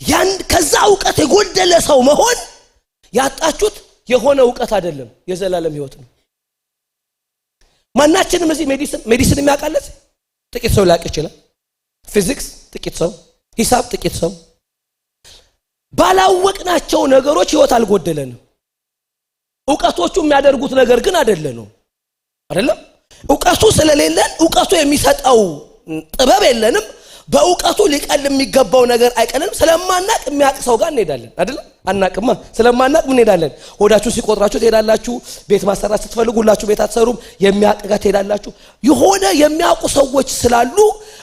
ያን ከዛ ዕውቀት የጎደለ ሰው መሆን፣ ያጣችሁት የሆነ ዕውቀት አይደለም፣ የዘላለም ሕይወት ነው። ማናችንም እዚህ medicine የሚያውቅ አለ? ጥቂት ሰው ሊያውቅ ይችላል። ፊዚክስ ጥቂት ሰው፣ ሂሳብ ጥቂት ሰው። ባላወቅናቸው ነገሮች ሕይወት አልጎደለንም። ዕውቀቶቹ የሚያደርጉት ነገር ግን አይደለንም። አይደለም፣ ዕውቀቱ ስለሌለን ዕውቀቱ የሚሰጠው ጥበብ የለንም። በእውቀቱ ሊቀል የሚገባው ነገር አይቀልም። ስለማናቅ የሚያውቅ ሰው ጋር እንሄዳለን። አይደለም? አናቅማ። ስለማናቅ ምን እንሄዳለን? ሆዳችሁ ሲቆጥራችሁ ትሄዳላችሁ። ቤት ማሰራት ስትፈልጉ ሁላችሁ ቤት አትሰሩም። የሚያውቅ ጋር ትሄዳላችሁ። የሆነ የሚያውቁ ሰዎች ስላሉ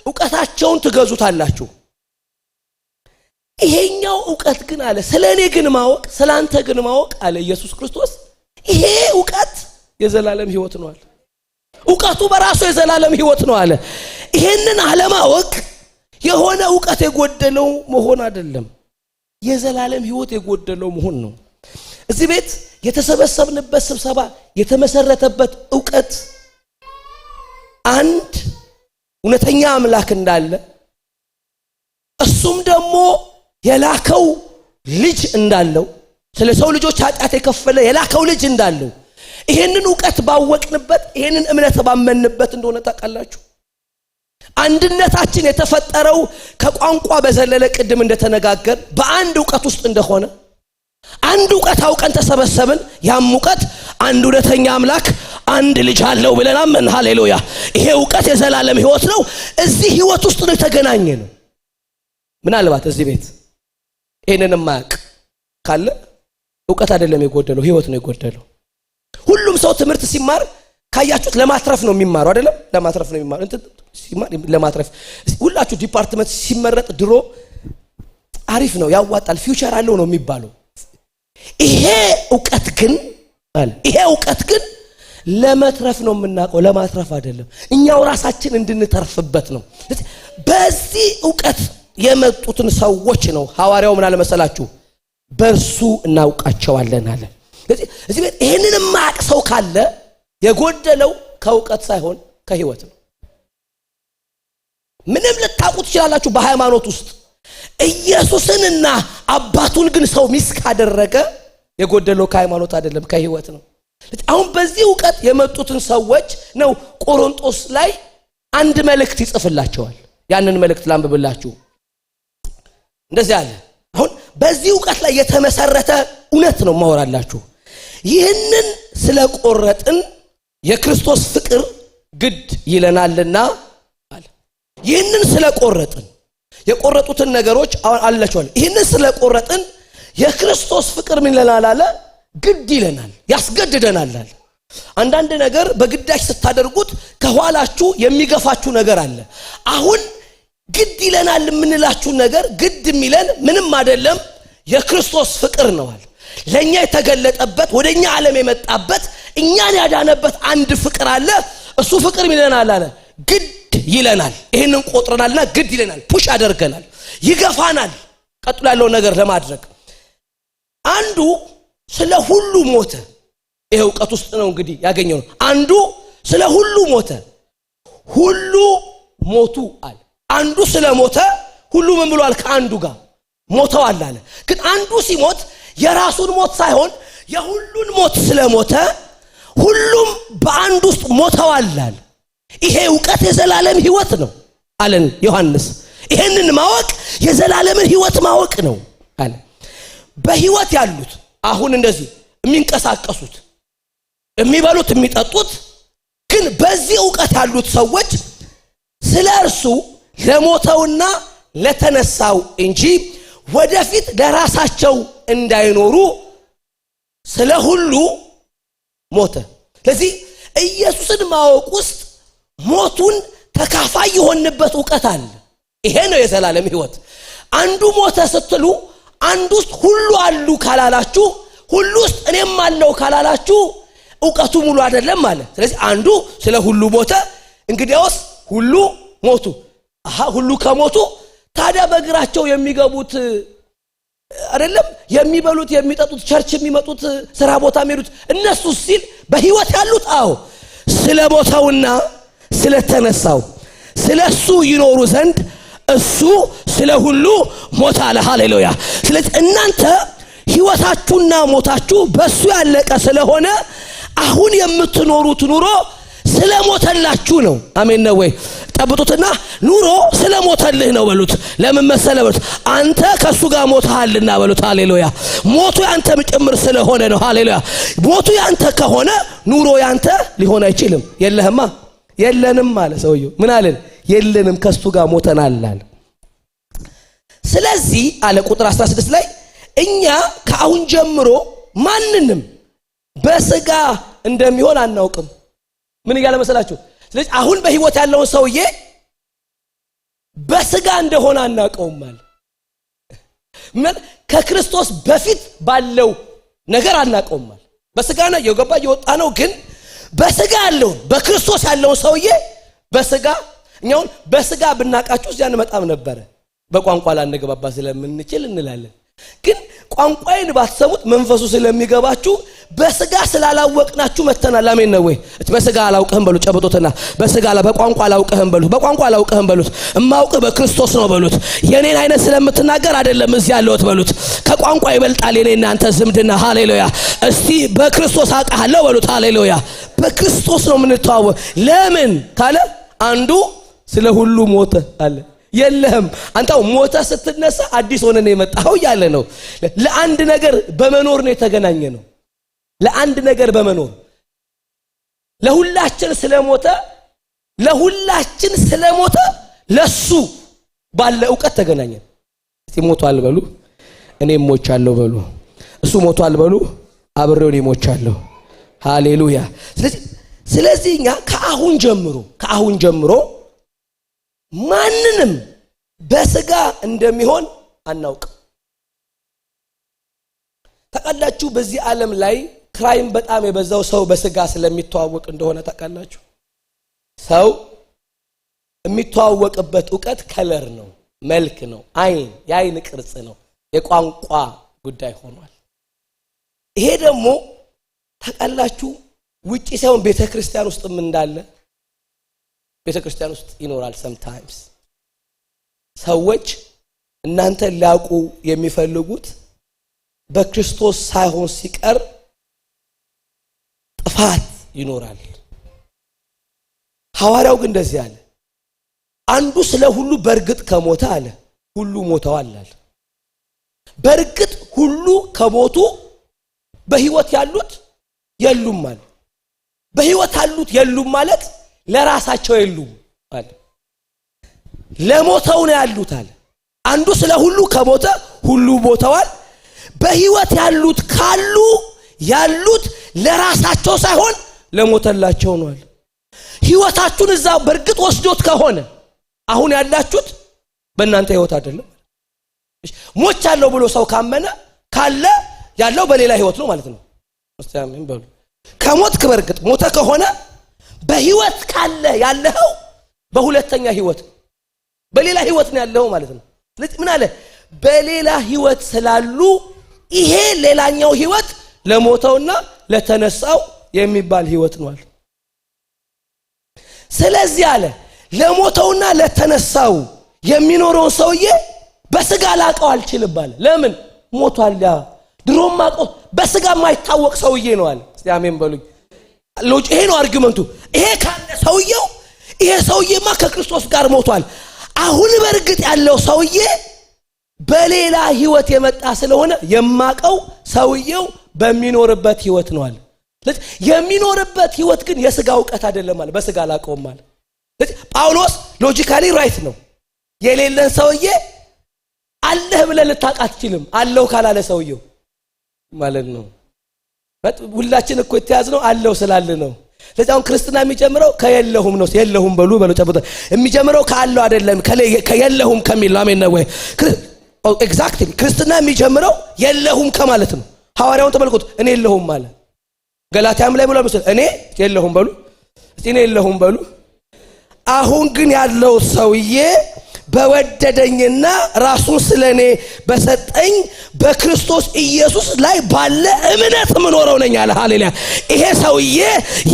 እውቀታቸውን ትገዙታላችሁ። ይሄኛው እውቀት ግን አለ፣ ስለ እኔ ግን ማወቅ፣ ስለ አንተ ግን ማወቅ አለ ኢየሱስ ክርስቶስ፣ ይሄ እውቀት የዘላለም ሕይወት ነው አለ። እውቀቱ በራሱ የዘላለም ሕይወት ነው አለ። ይሄንን አለማወቅ የሆነ እውቀት የጎደለው መሆን አይደለም፣ የዘላለም ሕይወት የጎደለው መሆን ነው። እዚህ ቤት የተሰበሰብንበት ስብሰባ የተመሰረተበት እውቀት አንድ እውነተኛ አምላክ እንዳለ፣ እሱም ደግሞ የላከው ልጅ እንዳለው፣ ስለ ሰው ልጆች ኃጢአት የከፈለ የላከው ልጅ እንዳለው፣ ይሄንን እውቀት ባወቅንበት፣ ይሄንን እምነት ባመንበት እንደሆነ ታውቃላችሁ። አንድነታችን የተፈጠረው ከቋንቋ በዘለለ፣ ቅድም እንደተነጋገር፣ በአንድ እውቀት ውስጥ እንደሆነ፣ አንድ እውቀት አውቀን ተሰበሰብን። ያም እውቀት አንድ እውነተኛ አምላክ አንድ ልጅ አለው ብለን አመን። ሃሌሉያ! ይሄ እውቀት የዘላለም ሕይወት ነው። እዚህ ሕይወት ውስጥ ነው የተገናኘነው። ምናልባት እዚህ ቤት ይሄንን የማያውቅ ካለ እውቀት አይደለም የጎደለው፣ ሕይወት ነው የጎደለው። ሁሉም ሰው ትምህርት ሲማር ካያችሁት ለማትረፍ ነው የሚማረው፣ አይደለም? ለማትረፍ ነው የሚማረው። እንትን ሲማር ለማትረፍ፣ ሁላችሁ department ሲመረጥ ድሮ አሪፍ ነው፣ ያዋጣል፣ future አለው ነው የሚባለው። ይሄ እውቀት ግን አለ፣ ይሄ እውቀት ግን ለመትረፍ ነው የምናውቀው፣ ለማትረፍ አይደለም። እኛው ራሳችን እንድንተርፍበት ነው። በዚህ እውቀት የመጡትን ሰዎች ነው ሐዋርያው ምን አለ መሰላችሁ? በእርሱ እናውቃቸዋለን አለ። ስለዚህ እዚህ ቤት ይሄንን የማያውቅ ሰው ካለ የጎደለው ከእውቀት ሳይሆን ከህይወት ነው። ምንም ልታውቁ ትችላላችሁ በሃይማኖት ውስጥ፣ ኢየሱስንና አባቱን ግን ሰው miss ካደረገ የጎደለው ከሃይማኖት አይደለም፣ ከህይወት ነው። አሁን በዚህ እውቀት የመጡትን ሰዎች ነው ቆሮንቶስ ላይ አንድ መልእክት ይጽፍላቸዋል። ያንን መልእክት ላንብብላችሁ። እንደዚህ አለ። አሁን በዚህ እውቀት ላይ የተመሰረተ እውነት ነው ማወራላችሁ። ይህንን ስለቆረጥን የክርስቶስ ፍቅር ግድ ይለናልና አለ። ይህንን ስለቆረጥን፣ የቆረጡትን ነገሮች አሁን አላችኋል። ይህንን ስለቆረጥን የክርስቶስ ፍቅር ምን ይለናል አለ? ግድ ይለናል፣ ያስገድደናል አለ። አንዳንድ ነገር በግዳጅ ስታደርጉት ከኋላችሁ የሚገፋችሁ ነገር አለ። አሁን ግድ ይለናል የምንላችሁ ነገር ግድ የሚለን ምንም አይደለም፣ የክርስቶስ ፍቅር ነው አለ። ለኛ የተገለጠበት፣ ወደኛ ዓለም የመጣበት፣ እኛን ያዳነበት አንድ ፍቅር አለ። እሱ ፍቅር ምን ይለናል አለ? ግድ ይለናል። ይሄንን ቆጥረናልና ግድ ይለናል፣ push ያደርገናል፣ ይገፋናል ቀጥሎ ያለው ነገር ለማድረግ። አንዱ ስለ ሁሉ ሞተ። ይሄ እውቀት ውስጥ ነው እንግዲህ ያገኘው። አንዱ ስለ ሁሉ ሞተ፣ ሁሉ ሞቱ አለ። አንዱ ስለ ሞተ ሁሉ ምን ብሏል? ከአንዱ ጋር ሞተዋል አለ። ግን አንዱ ሲሞት የራሱን ሞት ሳይሆን የሁሉን ሞት ስለሞተ ሁሉም በአንዱ ውስጥ ሞተዋል አለ። ይሄ እውቀት የዘላለም ህይወት ነው አለን ዮሐንስ። ይሄንን ማወቅ የዘላለምን ህይወት ማወቅ ነው አለ። በህይወት ያሉት፣ አሁን እንደዚህ የሚንቀሳቀሱት፣ የሚበሉት፣ የሚጠጡት፣ ግን በዚህ እውቀት ያሉት ሰዎች ስለ እርሱ ለሞተውና ለተነሳው እንጂ ወደፊት ለራሳቸው እንዳይኖሩ ስለ ሁሉ ሞተ። ስለዚህ ኢየሱስን ማወቅ ውስጥ ሞቱን ተካፋይ የሆንበት እውቀት አለ። ይሄ ነው የዘላለም ህይወት። አንዱ ሞተ ስትሉ አንዱ ውስጥ ሁሉ አሉ ካላላችሁ፣ ሁሉ ውስጥ እኔም አለው ካላላችሁ እውቀቱ ሙሉ አይደለም አለ። ስለዚህ አንዱ ስለ ሁሉ ሞተ፣ እንግዲያውስ ሁሉ ሞቱ። አሃ፣ ሁሉ ከሞቱ ታዲያ በእግራቸው የሚገቡት አይደለም፣ የሚበሉት፣ የሚጠጡት፣ church የሚመጡት፣ ስራ ቦታ የሚሄዱት እነሱ ሲል በህይወት ያሉት፣ አዎ፣ ስለ ሞተውና ስለተነሳው ስለ እሱ ይኖሩ ዘንድ እሱ ስለ ሁሉ ሞተ አለ። ሃሌሉያ። ስለዚህ እናንተ ህይወታችሁና ሞታችሁ በእሱ ያለቀ ስለሆነ አሁን የምትኖሩት ኑሮ ስለ ሞተላችሁ ነው። አሜን ነው ወይ? ጠብጡትና ኑሮ ስለ ሞተልህ ነው በሉት። ለምን መሰለ በሉት። አንተ ከሱ ጋር ሞተሃልና በሉት። ሃሌሉያ። ሞቱ ያንተም ጭምር ስለሆነ ነው። ሃሌሉያ። ሞቱ ያንተ ከሆነ ኑሮ ያንተ ሊሆን አይችልም። የለህማ፣ የለንም አለ ሰውየው። ምን አለን? የለንም፣ ከሱ ጋር ሞተናል አለ። ስለዚህ አለ ቁጥር 16 ላይ እኛ ከአሁን ጀምሮ ማንንም በስጋ እንደሚሆን አናውቅም። ምን እያለ መሰላችሁ? ስለዚህ አሁን በህይወት ያለውን ሰውዬ በስጋ እንደሆነ አናውቀውም አለ። ምን ከክርስቶስ በፊት ባለው ነገር አናውቀውም አለ። በስጋ ነው፣ እየገባ እየወጣ ነው። ግን በስጋ ያለውን፣ በክርስቶስ ያለውን ሰውዬ በስጋ፣ እኛውን በስጋ ብናውቃችሁ እዚያ አንመጣም ነበረ። በቋንቋ ላንግባባ ስለምንችል እንላለን። ግን ቋንቋዬን ባትሰሙት መንፈሱ ስለሚገባችሁ በስጋ ስላላወቅናችሁ መተናል። አሜን ነው ወይ? በስጋ አላውቅህም በሉት። ጨብጦትና በስጋ በቋንቋ አላውቅህም በሉት። በቋንቋ አላውቅህም በሉት። እማውቅህ በክርስቶስ ነው በሉት። የኔን አይነት ስለምትናገር አይደለም እዚህ ያለሁት በሉት። ከቋንቋ ይበልጣል የኔ እናንተ ዝምድና። ሃሌሉያ። እስቲ በክርስቶስ አውቅሃለሁ በሉት። ሃሌሉያ። በክርስቶስ ነው የምንተዋወቅ። ለምን ካለ አንዱ ስለ ሁሉ ሞተ አለ። የለህም፣ አንተው ሞተ ስትነሳ አዲስ ሆነ ነው የመጣኸው እያለ ነው። ለአንድ ነገር በመኖር ነው የተገናኘ ነው። ለአንድ ነገር በመኖር ለሁላችን ስለሞተ፣ ለሁላችን ስለሞተ ለሱ ባለ እውቀት ተገናኘን። እስቲ ሞቷል በሉ፣ እኔም ሞቻለሁ በሉ። እሱ ሞቷል በሉ፣ አብሬው እኔ ሞቻለሁ። ሃሌሉያ። ስለዚህ እኛ ከአሁን ጀምሮ ማንንም በስጋ እንደሚሆን አናውቅም። ታውቃላችሁ፣ በዚህ ዓለም ላይ crime በጣም የበዛው ሰው በስጋ ስለሚተዋወቅ እንደሆነ ታውቃላችሁ። ሰው የሚተዋወቅበት እውቀት color ነው፣ መልክ ነው፣ አይን፣ የአይን ቅርጽ ነው፣ የቋንቋ ጉዳይ ሆኗል። ይሄ ደግሞ ታውቃላችሁ ውጪ ሳይሆን ቤተ ክርስቲያን ውስጥም እንዳለ፣ ቤተ ክርስቲያን ውስጥ ይኖራል። Sometimes ሰዎች እናንተ ሊያውቁ የሚፈልጉት በክርስቶስ ሳይሆን ሲቀር ጥፋት ይኖራል። ሐዋርያው ግን እንደዚህ አለ። አንዱ ስለ ሁሉ በእርግጥ ከሞተ አለ፣ ሁሉ ሞተዋል አለ። በእርግጥ ሁሉ ከሞቱ በህይወት ያሉት የሉም አለ። በህይወት ያሉት የሉም ማለት ለራሳቸው የሉም አለ፣ ለሞተው ነው ያሉት አለ። አንዱ ስለ ሁሉ ከሞተ ሁሉ ሞተዋል። በህይወት ያሉት ካሉ ያሉት ለራሳቸው ሳይሆን ለሞተላቸው ነው አለ። ህይወታችሁን እዛ በእርግጥ ወስዶት ከሆነ አሁን ያላችሁት በእናንተ ህይወት አይደለም። ሞቻለሁ ብሎ ሰው ካመነ ካለ ያለው በሌላ ህይወት ነው ማለት ነው። እስቲ አሜን በሉ። ከሞትክ በእርግጥ ሞተ ከሆነ በህይወት ካለ ያለኸው በሁለተኛ ህይወት በሌላ ህይወት ነው ያለው ማለት ነው። ስለዚህ ምን አለ? በሌላ ህይወት ስላሉ ይሄ ሌላኛው ህይወት ለሞተውና ለተነሳው የሚባል ህይወት ነው አለ። ስለዚህ አለ ለሞተውና ለተነሳው የሚኖረውን ሰውዬ በስጋ ላቀው አልችልም አለ። ለምን? ሞቷል። ያ ድሮም አውቀው በስጋ የማይታወቅ ሰውዬ ነው አለ። እስቲ አሜን በሉኝ። ይሄ ነው argument ኡ። ይሄ ካለ ሰውየው ይሄ ሰውዬማ ከክርስቶስ ጋር ሞቷል። አሁን በእርግጥ ያለው ሰውዬ በሌላ ህይወት የመጣ ስለሆነ የማቀው ሰውየው በሚኖርበት ህይወት ነው አለ። ስለዚህ የሚኖርበት ህይወት ግን የስጋ እውቀት አይደለም አለ። በስጋ አላውቀውም አለ። ስለዚህ ጳውሎስ logically right ነው። የሌለን ሰውዬ አለህ ብለህ ልታውቅ አትችልም፣ አለው ካላለ ሰውየው ማለት ነው። ሁላችን እኮ የተያዝነው አለው ስላለ ነው። ስለዚህ አሁን ክርስትና የሚጀምረው ከየለሁም ነው። የለሁም በሉ በሉ ጨብጦ የሚጀምረው ከአለው አይደለም፣ ከየለሁም ከሚል ነው። አሜን ነው ወይ? Exactly ክርስትና የሚጀምረው የለሁም ከማለት ነው። ሐዋርያውን ተመልከቱ። እኔ የለሁም አለ። ገላትያም ላይ ብሎ መሰለኝ እኔ የለሁም በሉ፣ እስቲ እኔ የለሁም በሉ። አሁን ግን ያለው ሰውዬ በወደደኝና ራሱን ስለኔ በሰጠኝ በክርስቶስ ኢየሱስ ላይ ባለ እምነት ምኖረው ነኝ አለ። ሃሌሉያ! ይሄ ሰውዬ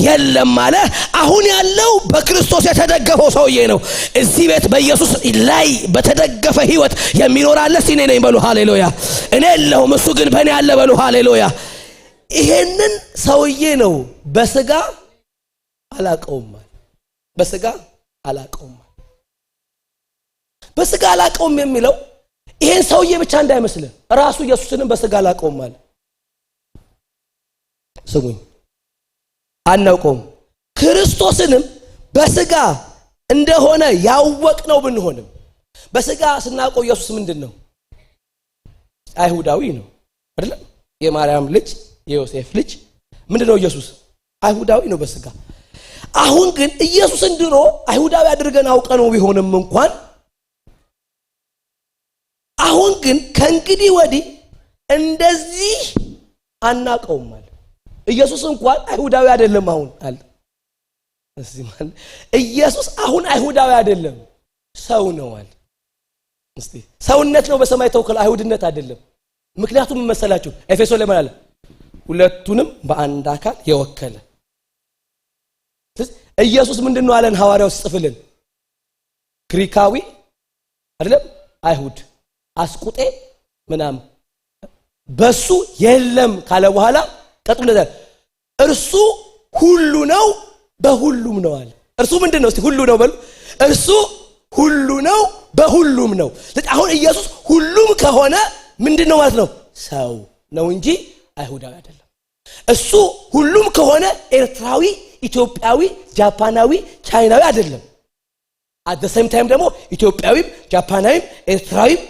የለም አለ። አሁን ያለው በክርስቶስ የተደገፈው ሰውዬ ነው። እዚህ ቤት በኢየሱስ ላይ በተደገፈ ህይወት የሚኖር አለ። እስቲ እኔ ነኝ በሉ። ሃሌሉያ! እኔ የለሁም፣ እሱ ግን በእኔ አለ በሉ። ሃሌሉያ! ይሄንን ሰውዬ ነው በስጋ አላቀውም አለ። በስጋ አላቀውም በስጋ አላቀውም የሚለው ይሄን ሰውዬ ብቻ እንዳይመስልህ፣ ራሱ ኢየሱስንም በስጋ አላቀውም አለ። ስሙኝ፣ አናውቀውም። ክርስቶስንም በስጋ እንደሆነ ያወቅነው ብንሆንም፣ በስጋ ስናውቀው ኢየሱስ ምንድን ነው? አይሁዳዊ ነው አይደለም? የማርያም ልጅ የዮሴፍ ልጅ ምንድን ነው ኢየሱስ? አይሁዳዊ ነው በስጋ። አሁን ግን ኢየሱስን ድሮ አይሁዳዊ አድርገን አውቀነው ቢሆንም እንኳን አሁን ግን ከእንግዲህ ወዲህ እንደዚህ አናቀውም አለ። ኢየሱስ እንኳን አይሁዳዊ አይደለም አሁን አለ። እስቲ ማለት ኢየሱስ አሁን አይሁዳዊ አይደለም፣ ሰው ነው አለ። እስቲ ሰውነት ነው በሰማይ ተወክሎ፣ አይሁድነት አይደለም። ምክንያቱም ምን መሰላችሁ? ኤፌሶን ላይ ምን አለ? ሁለቱንም በአንድ አካል የወከለ። ኢየሱስ ምንድነው አለን ሐዋርያው ሲጽፍልን? ግሪካዊ አይደለም፣ አይሁድ አስቁጤ ምናምን በሱ የለም ካለ በኋላ ቀጥሎ እንደዛ እርሱ ሁሉ ነው በሁሉም ነው አለ። እርሱ ምንድነው? እስቲ ሁሉ ነው በሉ። እርሱ ሁሉ ነው በሁሉም ነው። አሁን ኢየሱስ ሁሉም ከሆነ ምንድነው ማለት ነው? ሰው ነው እንጂ አይሁዳዊ አይደለም። እሱ ሁሉም ከሆነ ኤርትራዊ፣ ኢትዮጵያዊ፣ ጃፓናዊ፣ ቻይናዊ አይደለም። At the same time ደግሞ ኢትዮጵያዊም፣ ጃፓናዊም፣ ኤርትራዊም፣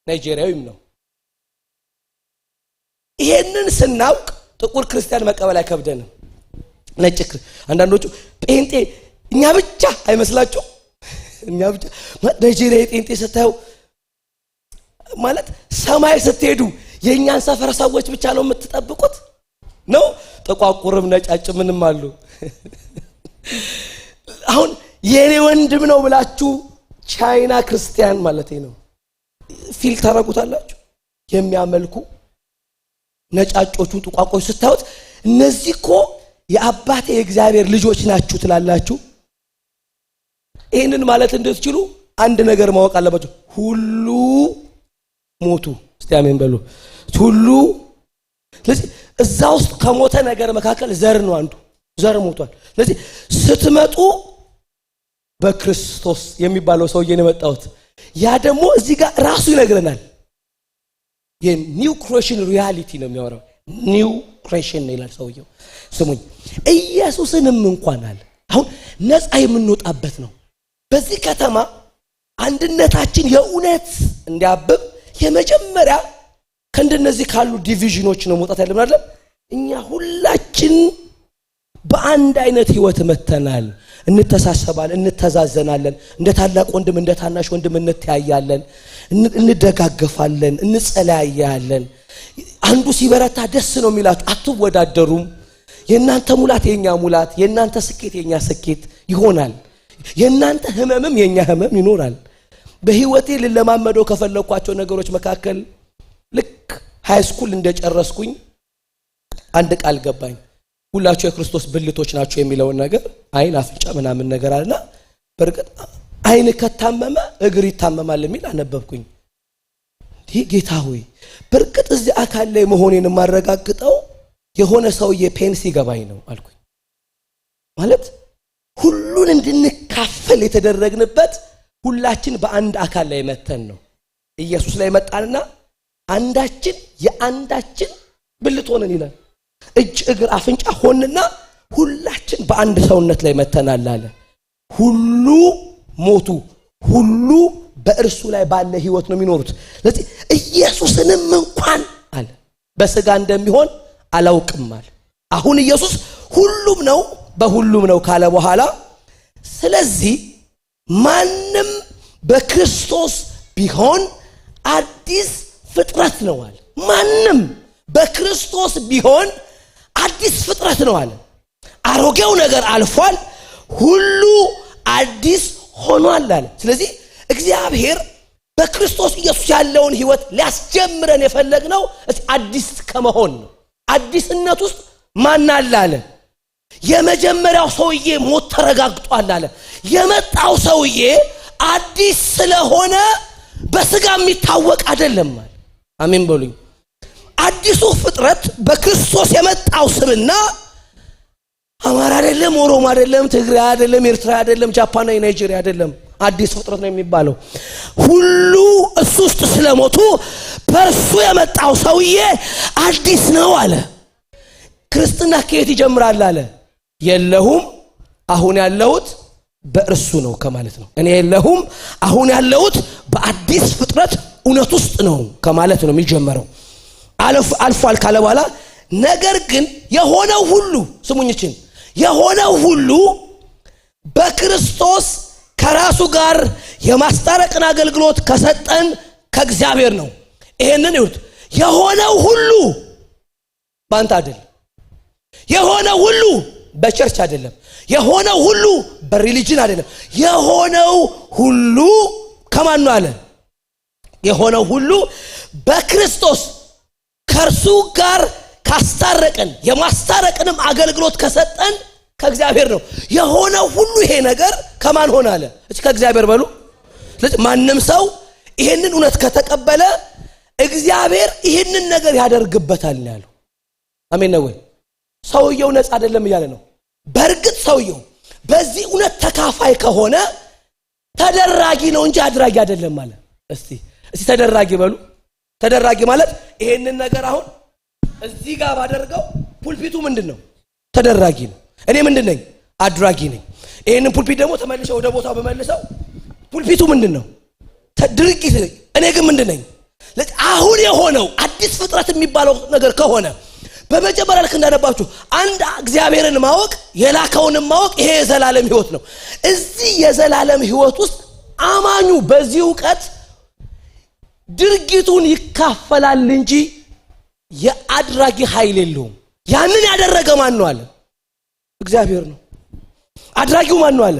ናይጄሪያዊም ነው። ይሄንን ስናውቅ ጥቁር ክርስቲያን መቀበል አይከብደንም። ነጭ አንዳንዶቹ ጴንጤ እኛ ብቻ አይመስላችሁ? እኛ ብቻ ናይጄሪያ ጴንጤ ስታዩ ማለት ሰማይ ስትሄዱ የእኛን ሰፈር ሰዎች ብቻ ነው የምትጠብቁት? ነው ጥቋቁርም ነጫጭ ምንም አሉ። አሁን የኔ ወንድም ነው ብላችሁ ቻይና ክርስቲያን ማለት ነው feel ታረጉታላችሁ። የሚያመልኩ ነጫጮቹን ጥቋቆች ስታዩት እነዚህ እኮ የአባቴ የእግዚአብሔር ልጆች ናችሁ ትላላችሁ። ይህንን ማለት እንድትችሉ አንድ ነገር ማወቅ አለባችሁ። ሁሉ ሞቱ። እስቲ አሜን በሉ። ሁሉ። ስለዚህ እዛ ውስጥ ከሞተ ነገር መካከል ዘር ነው አንዱ። ዘር ሞቷል። ስለዚህ ስትመጡ በክርስቶስ የሚባለው ሰውዬ ነው የመጣሁት። ያ ደግሞ እዚህ ጋር ራሱ ይነግረናል። የ new creation reality ነው የሚያወራው። New creation ነው ይላል ሰውየው። ስሙኝ፣ ኢየሱስንም እንኳን አለ አሁን ነፃ የምንወጣበት ነው። በዚህ ከተማ አንድነታችን የእውነት እንዲያብብ የመጀመሪያ ከእንደነዚህ ካሉ division ኦች ነው መውጣት ያለብን አይደለም። እኛ ሁላችን በአንድ አይነት ህይወት መተናል። እንተሳሰባለን፣ እንተዛዘናለን፣ እንደ ታላቅ ወንድም እንደ ታናሽ ወንድም እንተያያለን፣ እንደጋገፋለን፣ እንጸለያያለን። አንዱ ሲበረታ ደስ ነው የሚላችሁ። አትወዳደሩም። የእናንተ ሙላት የኛ ሙላት፣ የእናንተ ስኬት የኛ ስኬት ይሆናል። የእናንተ ህመምም የኛ ህመም ይኖራል። በህይወቴ ልለማመደው ከፈለኳቸው ነገሮች መካከል ልክ high school እንደጨረስኩኝ አንድ ቃል ገባኝ። ሁላችሁ የክርስቶስ ብልቶች ናችሁ የሚለውን ነገር አይን፣ አፍንጫ ምናምን ነገር አለና በእርግጥ አይን ከታመመ እግር ይታመማል የሚል አነበብኩኝ። ይህ ጌታ ሆይ በእርግጥ እዚህ አካል ላይ መሆኔን የማረጋግጠው የሆነ ሰውዬ pain ሲገባኝ ነው አልኩኝ። ማለት ሁሉን እንድንካፈል የተደረግንበት ሁላችን በአንድ አካል ላይ መተን ነው። ኢየሱስ ላይ መጣንና አንዳችን የአንዳችን ብልት ሆነን ይላል። እጅ፣ እግር፣ አፍንጫ ሆንና ሁላችን በአንድ ሰውነት ላይ መተናል አለ። ሁሉ ሞቱ፣ ሁሉ በእርሱ ላይ ባለ ህይወት ነው የሚኖሩት። ስለዚህ ኢየሱስንም እንኳን አለ በስጋ እንደሚሆን አላውቅም አለ። አሁን ኢየሱስ ሁሉም ነው በሁሉም ነው ካለ በኋላ ስለዚህ ማንም በክርስቶስ ቢሆን አዲስ ፍጥረት ነው አለ። ማንም በክርስቶስ ቢሆን አዲስ ፍጥረት ነው አለ። አሮጌው ነገር አልፏል፣ ሁሉ አዲስ ሆኗል አለ። ስለዚህ እግዚአብሔር በክርስቶስ ኢየሱስ ያለውን ህይወት ሊያስጀምረን የፈለግነው አዲስ ከመሆን ነው። አዲስነት ውስጥ ማን አለ አለ? የመጀመሪያው ሰውዬ ሞት ተረጋግጧል አለ። የመጣው ሰውዬ አዲስ ስለሆነ በስጋ የሚታወቅ አይደለም አለ። አሜን በሉኝ። አዲሱ ፍጥረት በክርስቶስ የመጣው ስምና አማራ አይደለም፣ ኦሮሞ አይደለም፣ ትግራይ አይደለም፣ ኤርትራ አይደለም፣ ጃፓናዊ፣ ናይጄሪያ አይደለም። አዲስ ፍጥረት ነው የሚባለው። ሁሉ እሱ ውስጥ ስለሞቱ በእርሱ የመጣው ሰውዬ አዲስ ነው አለ። ክርስትና ከየት ይጀምራል አለ? የለሁም አሁን ያለሁት በእርሱ ነው ከማለት ነው። እኔ የለሁም አሁን ያለሁት በአዲስ ፍጥረት እውነት ውስጥ ነው ከማለት ነው የሚጀመረው። አልፏል ካለ በኋላ ነገር ግን የሆነው ሁሉ ስሙኝችን የሆነው ሁሉ በክርስቶስ ከራሱ ጋር የማስታረቅን አገልግሎት ከሰጠን ከእግዚአብሔር ነው። ይሄንን ይሁት የሆነው ሁሉ ባንተ አይደለም። የሆነው ሁሉ በ church አይደለም። የሆነው ሁሉ በ religion አይደለም። የሆነው ሁሉ ከማን ነው አለ? የሆነው ሁሉ በክርስቶስ ከእርሱ ጋር ካስታረቀን የማስታረቅንም አገልግሎት ከሰጠን ከእግዚአብሔር ነው። የሆነው ሁሉ ይሄ ነገር ከማን ሆነ አለ? እሺ ከእግዚአብሔር በሉ። ስለዚህ ማንም ሰው ይሄንን እውነት ከተቀበለ እግዚአብሔር ይሄንን ነገር ያደርግበታል ነው ያለው። አሜን ነው ወይ? ሰውየው ነፃ አይደለም እያለ ነው። በእርግጥ ሰውየው በዚህ እውነት ተካፋይ ከሆነ ተደራጊ ነው እንጂ አድራጊ አይደለም አለ። እስቲ ተደራጊ በሉ። ተደራጊ ማለት ይሄንን ነገር አሁን እዚህ ጋር ባደርገው ፑልፒቱ ምንድነው? ተደራጊ ነው። እኔ ምንድን ነኝ? አድራጊ ነኝ። ይሄንን ፑልፒት ደግሞ ተመልሰው ወደ ቦታው በመልሰው ፑልፒቱ ምንድነው? ድርጊት ነኝ። እኔ ግን ምንድን ነኝ? አሁን የሆነው አዲስ ፍጥረት የሚባለው ነገር ከሆነ በመጀመሪያ ልክ እንዳነባችሁ አንድ እግዚአብሔርን ማወቅ የላከውን ማወቅ ይሄ የዘላለም ህይወት ነው። እዚህ የዘላለም ህይወት ውስጥ አማኙ በዚህ እውቀት ድርጊቱን ይካፈላል እንጂ የአድራጊ ኃይል የለውም። ያንን ያደረገ ማን ነው አለ? እግዚአብሔር ነው። አድራጊው ማን ነው አለ?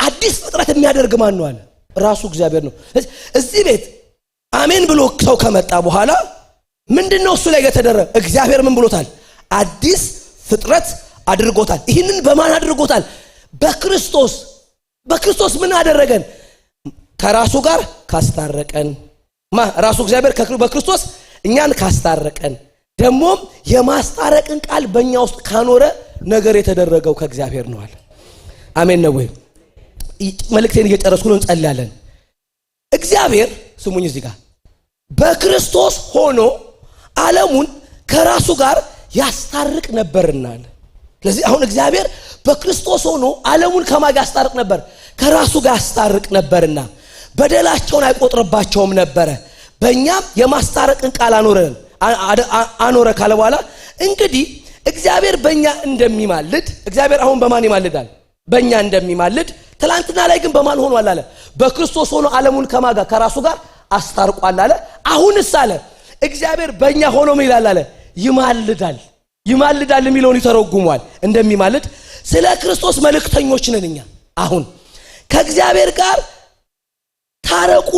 አዲስ ፍጥረት የሚያደርግ ማን ነው አለ? ራሱ እግዚአብሔር ነው። እዚህ ቤት አሜን ብሎ ሰው ከመጣ በኋላ ምንድነው እሱ ላይ የተደረገ? እግዚአብሔር ምን ብሎታል? አዲስ ፍጥረት አድርጎታል። ይህንን በማን አድርጎታል? በክርስቶስ። በክርስቶስ ምን አደረገን? ከራሱ ጋር ካስታረቀን። ራሱ እግዚአብሔር በክርስቶስ እኛን ካስታረቀን ደግሞም የማስታረቅን ቃል በእኛ ውስጥ ካኖረ ነገር የተደረገው ከእግዚአብሔር ነው አለ። አሜን ነው ወይ? መልእክቴን እየጨረስኩ ነው። እንጸልያለን። እግዚአብሔር ስሙኝ፣ እዚህ ጋር በክርስቶስ ሆኖ ዓለሙን ከራሱ ጋር ያስታርቅ ነበርና አለ። ስለዚህ አሁን እግዚአብሔር በክርስቶስ ሆኖ ዓለሙን ከማን ጋር ያስታርቅ ነበር? ከራሱ ጋር ያስታርቅ ነበርና በደላቸውን አይቆጥርባቸውም ነበረ። በእኛም የማስታረቅን ቃል አኖረ ካለ በኋላ እንግዲህ እግዚአብሔር በእኛ እንደሚማልድ፣ እግዚአብሔር አሁን በማን ይማልዳል? በእኛ እንደሚማልድ፣ ትላንትና ላይ ግን በማን ሆኗል አለ? በክርስቶስ ሆኖ ዓለሙን ከማን ጋር? ከራሱ ጋር አስታርቋል አለ። አሁንስ አለ እግዚአብሔር በእኛ ሆኖ ምን ይላል አለ? ይማልዳል። ይማልዳል የሚለውን ይተረጉሟል። እንደሚማልድ ስለ ክርስቶስ መልእክተኞች ነን እኛ። አሁን ከእግዚአብሔር ጋር ታረቁ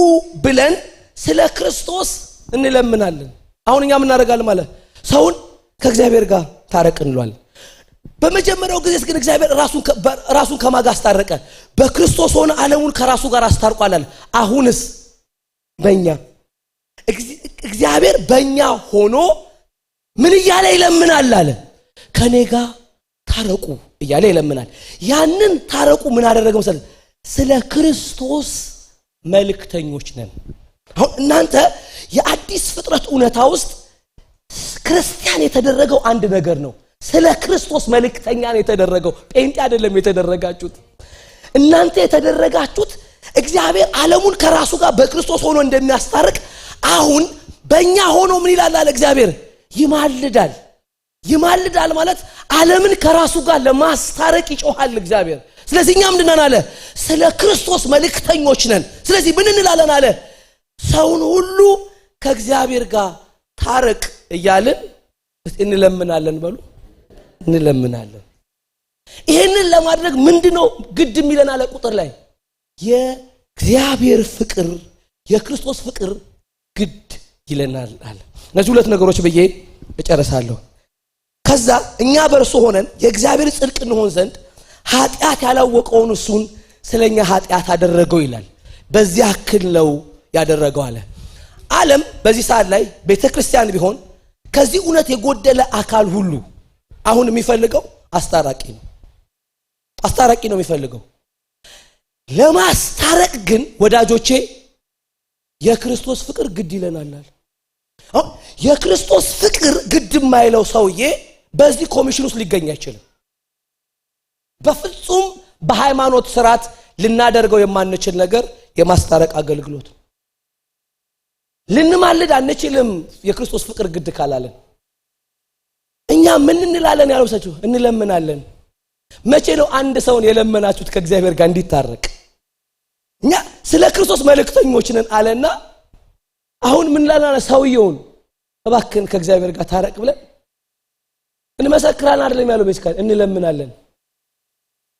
ብለን ስለ ክርስቶስ እንለምናለን። አሁን እኛ ምን እናደርጋለን ማለት ሰውን ከእግዚአብሔር ጋር ታረቅ እንለዋለን። በመጀመሪያው ጊዜ ግን እግዚአብሔር ራሱን ከማን ጋር አስታረቀ? በክርስቶስ ሆነ ዓለሙን ከራሱ ጋር አስታርቋል አለ። አሁንስ በእኛ እግዚአብሔር በእኛ ሆኖ ምን እያለ ይለምናል አለ? ከኔ ጋር ታረቁ እያለ ይለምናል። ያንን ታረቁ ምን አደረገ መሰለህ? ስለ ክርስቶስ መልእክተኞች ነን። አሁን እናንተ የአዲስ ፍጥረት እውነታ ውስጥ ክርስቲያን የተደረገው አንድ ነገር ነው። ስለ ክርስቶስ መልእክተኛ ነው የተደረገው። ጴንጤ አይደለም የተደረጋችሁት። እናንተ የተደረጋችሁት እግዚአብሔር ዓለሙን ከራሱ ጋር በክርስቶስ ሆኖ እንደሚያስታርቅ አሁን በእኛ ሆኖ ምን ይላል አለ? እግዚአብሔር ይማልዳል። ይማልዳል ማለት ዓለምን ከራሱ ጋር ለማስታረቅ ይጮሃል እግዚአብሔር። ስለዚህ እኛ ምንድን ነን አለ? ስለ ክርስቶስ መልእክተኞች ነን። ስለዚህ ምን እንላለን አለ? ሰውን ሁሉ ከእግዚአብሔር ጋር ታረቅ እያልን እንለምናለን። በሉ እንለምናለን። ይሄንን ለማድረግ ምንድነው ግድ የሚለን አለ? ቁጥር ላይ የእግዚአብሔር ፍቅር የክርስቶስ ፍቅር ግድ ይለናል አለ። እነዚህ ሁለት ነገሮች ብዬ እጨርሳለሁ። ከዛ እኛ በእርሱ ሆነን የእግዚአብሔር ጽድቅ እንሆን ዘንድ ኃጢአት ያላወቀውን እሱን ስለኛ ኃጢአት አደረገው ይላል። በዚያ ያክል ነው ያደረገው አለ። ዓለም በዚህ ሰዓት ላይ ቤተክርስቲያን ቢሆን ከዚህ እውነት የጎደለ አካል ሁሉ አሁን የሚፈልገው አስታራቂ ነው። አስታራቂ ነው የሚፈልገው። ለማስታረቅ ግን ወዳጆቼ የክርስቶስ ፍቅር ግድ ይለናል። አሁን የክርስቶስ ፍቅር ግድ የማይለው ሰውዬ በዚህ ኮሚሽን ውስጥ ሊገኝ አይችልም። በፍጹም በሃይማኖት ስርዓት ልናደርገው የማንችል ነገር የማስታረቅ አገልግሎት ነው። ልንማልድ አንችልም የክርስቶስ ፍቅር ግድ ካላለን። እኛ ምን እንላለን ያለው ሰው? እንለምናለን። መቼ ነው አንድ ሰውን የለመናችሁት ከእግዚአብሔር ጋር እንዲታረቅ? እኛ ስለ ክርስቶስ መልእክተኞች ነን አለና አሁን ምን እንላለን? ሰውየውን እባክህን ከእግዚአብሔር ጋር ታረቅ ብለን እንመሰክራለን አይደለም ያለው፣ basically እንለምናለን።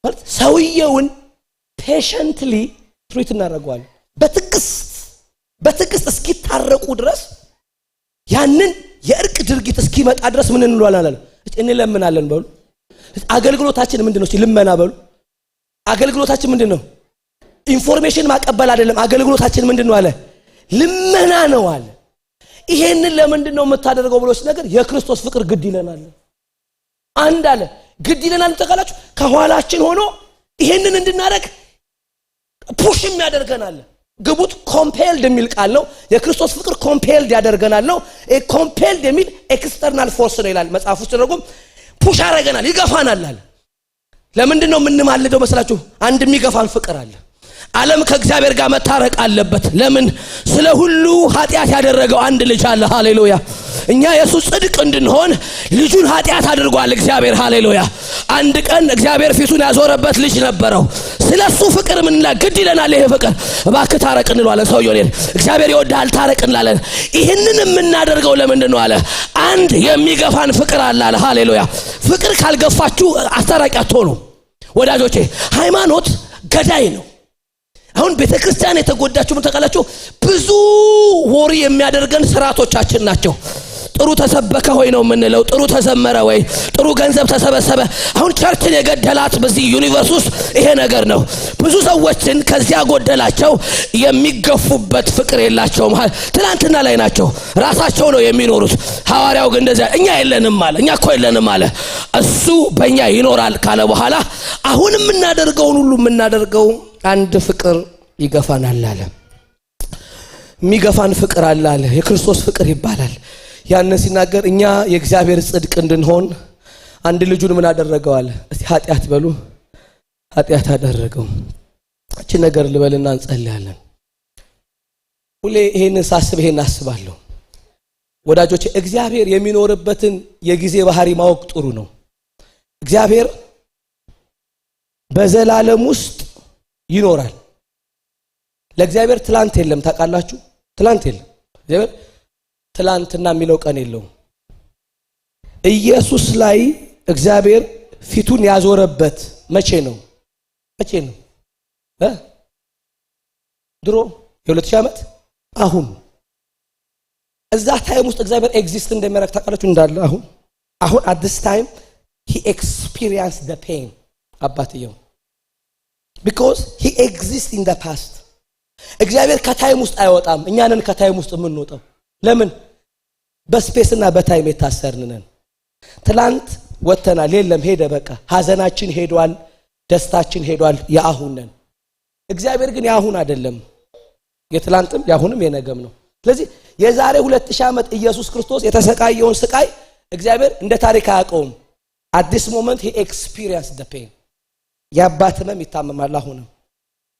ማለት ሰውየውን patiently treat እናደርገዋለን። በትዕግስት እስኪታረቁ ድረስ፣ ያንን የእርቅ ድርጊት እስኪመጣ ድረስ ምን እንለዋለን? እንለምናለን። በሉ አገልግሎታችን ምንድነው? ልመና በሉ። አገልግሎታችን ምንድነው? Information ማቀበል አይደለም። አገልግሎታችን ምንድነው አለ? ልመና ነው አለ። ይሄንን ለምንድን ነው የምታደርገው ብሎ ሲነገር የክርስቶስ ፍቅር ግድ ይለናል። አንድ አለ ግድ ይለናል። ተቃላችሁ ከኋላችን ሆኖ ይሄንን እንድናደርግ push የሚያደርገናል። ግቡት compelled የሚል ቃል ነው። የክርስቶስ ፍቅር compelled ያደርገናል ነው። Compelled የሚል external force ነው ይላል መጽሐፍ ውስጥ ደግሞ push ያደርገናል፣ ይገፋናል አለ። ለምንድን ነው የምንማልደው መስላችሁ? አንድ የሚገፋን ፍቅር አለ። ዓለም ከእግዚአብሔር ጋር መታረቅ አለበት። ለምን? ስለ ሁሉ ኃጢአት ያደረገው አንድ ልጅ አለ። ሃሌሉያ። እኛ የሱ ጽድቅ እንድንሆን ልጁን ኃጢአት አድርጓል እግዚአብሔር። ሃሌሉያ። አንድ ቀን እግዚአብሔር ፊቱን ያዞረበት ልጅ ነበረው። ስለሱ ፍቅር ምን ይላል? ግድ ይለናል። ይሄ ፍቅር እባክህ ታረቅ እንለዋለን። ሰውየው እግዚአብሔር ይወድሃል ታረቅ እንላለን። ይህንን የምናደርገው ለምንድን ነው አለ? አንድ የሚገፋን ፍቅር አለ አለ። ሃሌሉያ። ፍቅር ካልገፋችሁ አስታራቂ አትሆኑ ወዳጆቼ። ሃይማኖት ገዳይ ነው። አሁን ቤተክርስቲያን የተጎዳችሁ ምን ታውቃላችሁ? ብዙ worry የሚያደርገን ስርዓቶቻችን ናቸው። ጥሩ ተሰበከ ወይ ነው የምንለው። ጥሩ ተዘመረ ወይ፣ ጥሩ ገንዘብ ተሰበሰበ። አሁን church ን የገደላት በዚህ universe ውስጥ ይሄ ነገር ነው። ብዙ ሰዎችን ከዚያ ጎደላቸው፣ የሚገፉበት ፍቅር የላቸውም። ትናንትና ላይ ናቸው፣ ራሳቸው ነው የሚኖሩት። ሐዋርያው ግን እንደዚያ እኛ የለንም አለ። እኛ እኮ የለንም አለ። እሱ በእኛ ይኖራል ካለ በኋላ አሁን የምናደርገውን ሁሉ የምናደርገው አንድ ፍቅር ይገፋናል አለ። የሚገፋን ፍቅር አለ አለ። የክርስቶስ ፍቅር ይባላል። ያንን ሲናገር እኛ የእግዚአብሔር ጽድቅ እንድንሆን አንድ ልጁን ምን አደረገው አለ። እስቲ ኃጢአት በሉ። ኃጢአት አደረገው። እቺ ነገር ልበልና እንጸልያለን። ሁሌ ይሄንን ሳስብ ይሄን አስባለሁ። ወዳጆቼ፣ እግዚአብሔር የሚኖርበትን የጊዜ ባህሪ ማወቅ ጥሩ ነው። እግዚአብሔር በዘላለም ውስጥ ይኖራል። ለእግዚአብሔር ትላንት የለም። ታውቃላችሁ? ትላንት የለም። እግዚአብሔር ትላንትና የሚለው ቀን የለውም። ኢየሱስ ላይ እግዚአብሔር ፊቱን ያዞረበት መቼ ነው? መቼ ነው? ድሮ፣ የ2000 ዓመት፣ አሁን። እዛ time ውስጥ እግዚአብሔር exist እንደሚያደርግ ታውቃላችሁ? እንዳለ አሁን at this time he experience the pain አባትየው because he exist in the past። እግዚአብሔር ከ time ውስጥ አይወጣም። እኛ ነን ከ time ውስጥ የምንወጣው። ለምን? በ space እና በ time የታሰርን ነን። ትላንት ወጥተናል። የለም፣ ሄደ፣ በቃ ሀዘናችን ሄዷል፣ ደስታችን ሄዷል። የአሁን ነን። እግዚአብሔር ግን የአሁን አይደለም። የትላንትም የአሁንም የነገም ነው። ስለዚህ የዛሬ 2000 ዓመት ኢየሱስ ክርስቶስ የተሰቃየውን ስቃይ እግዚአብሔር እንደ ታሪክ አያውቀውም። At this moment he experience the pain። የአባት ህመም ይታመማል። አሁንም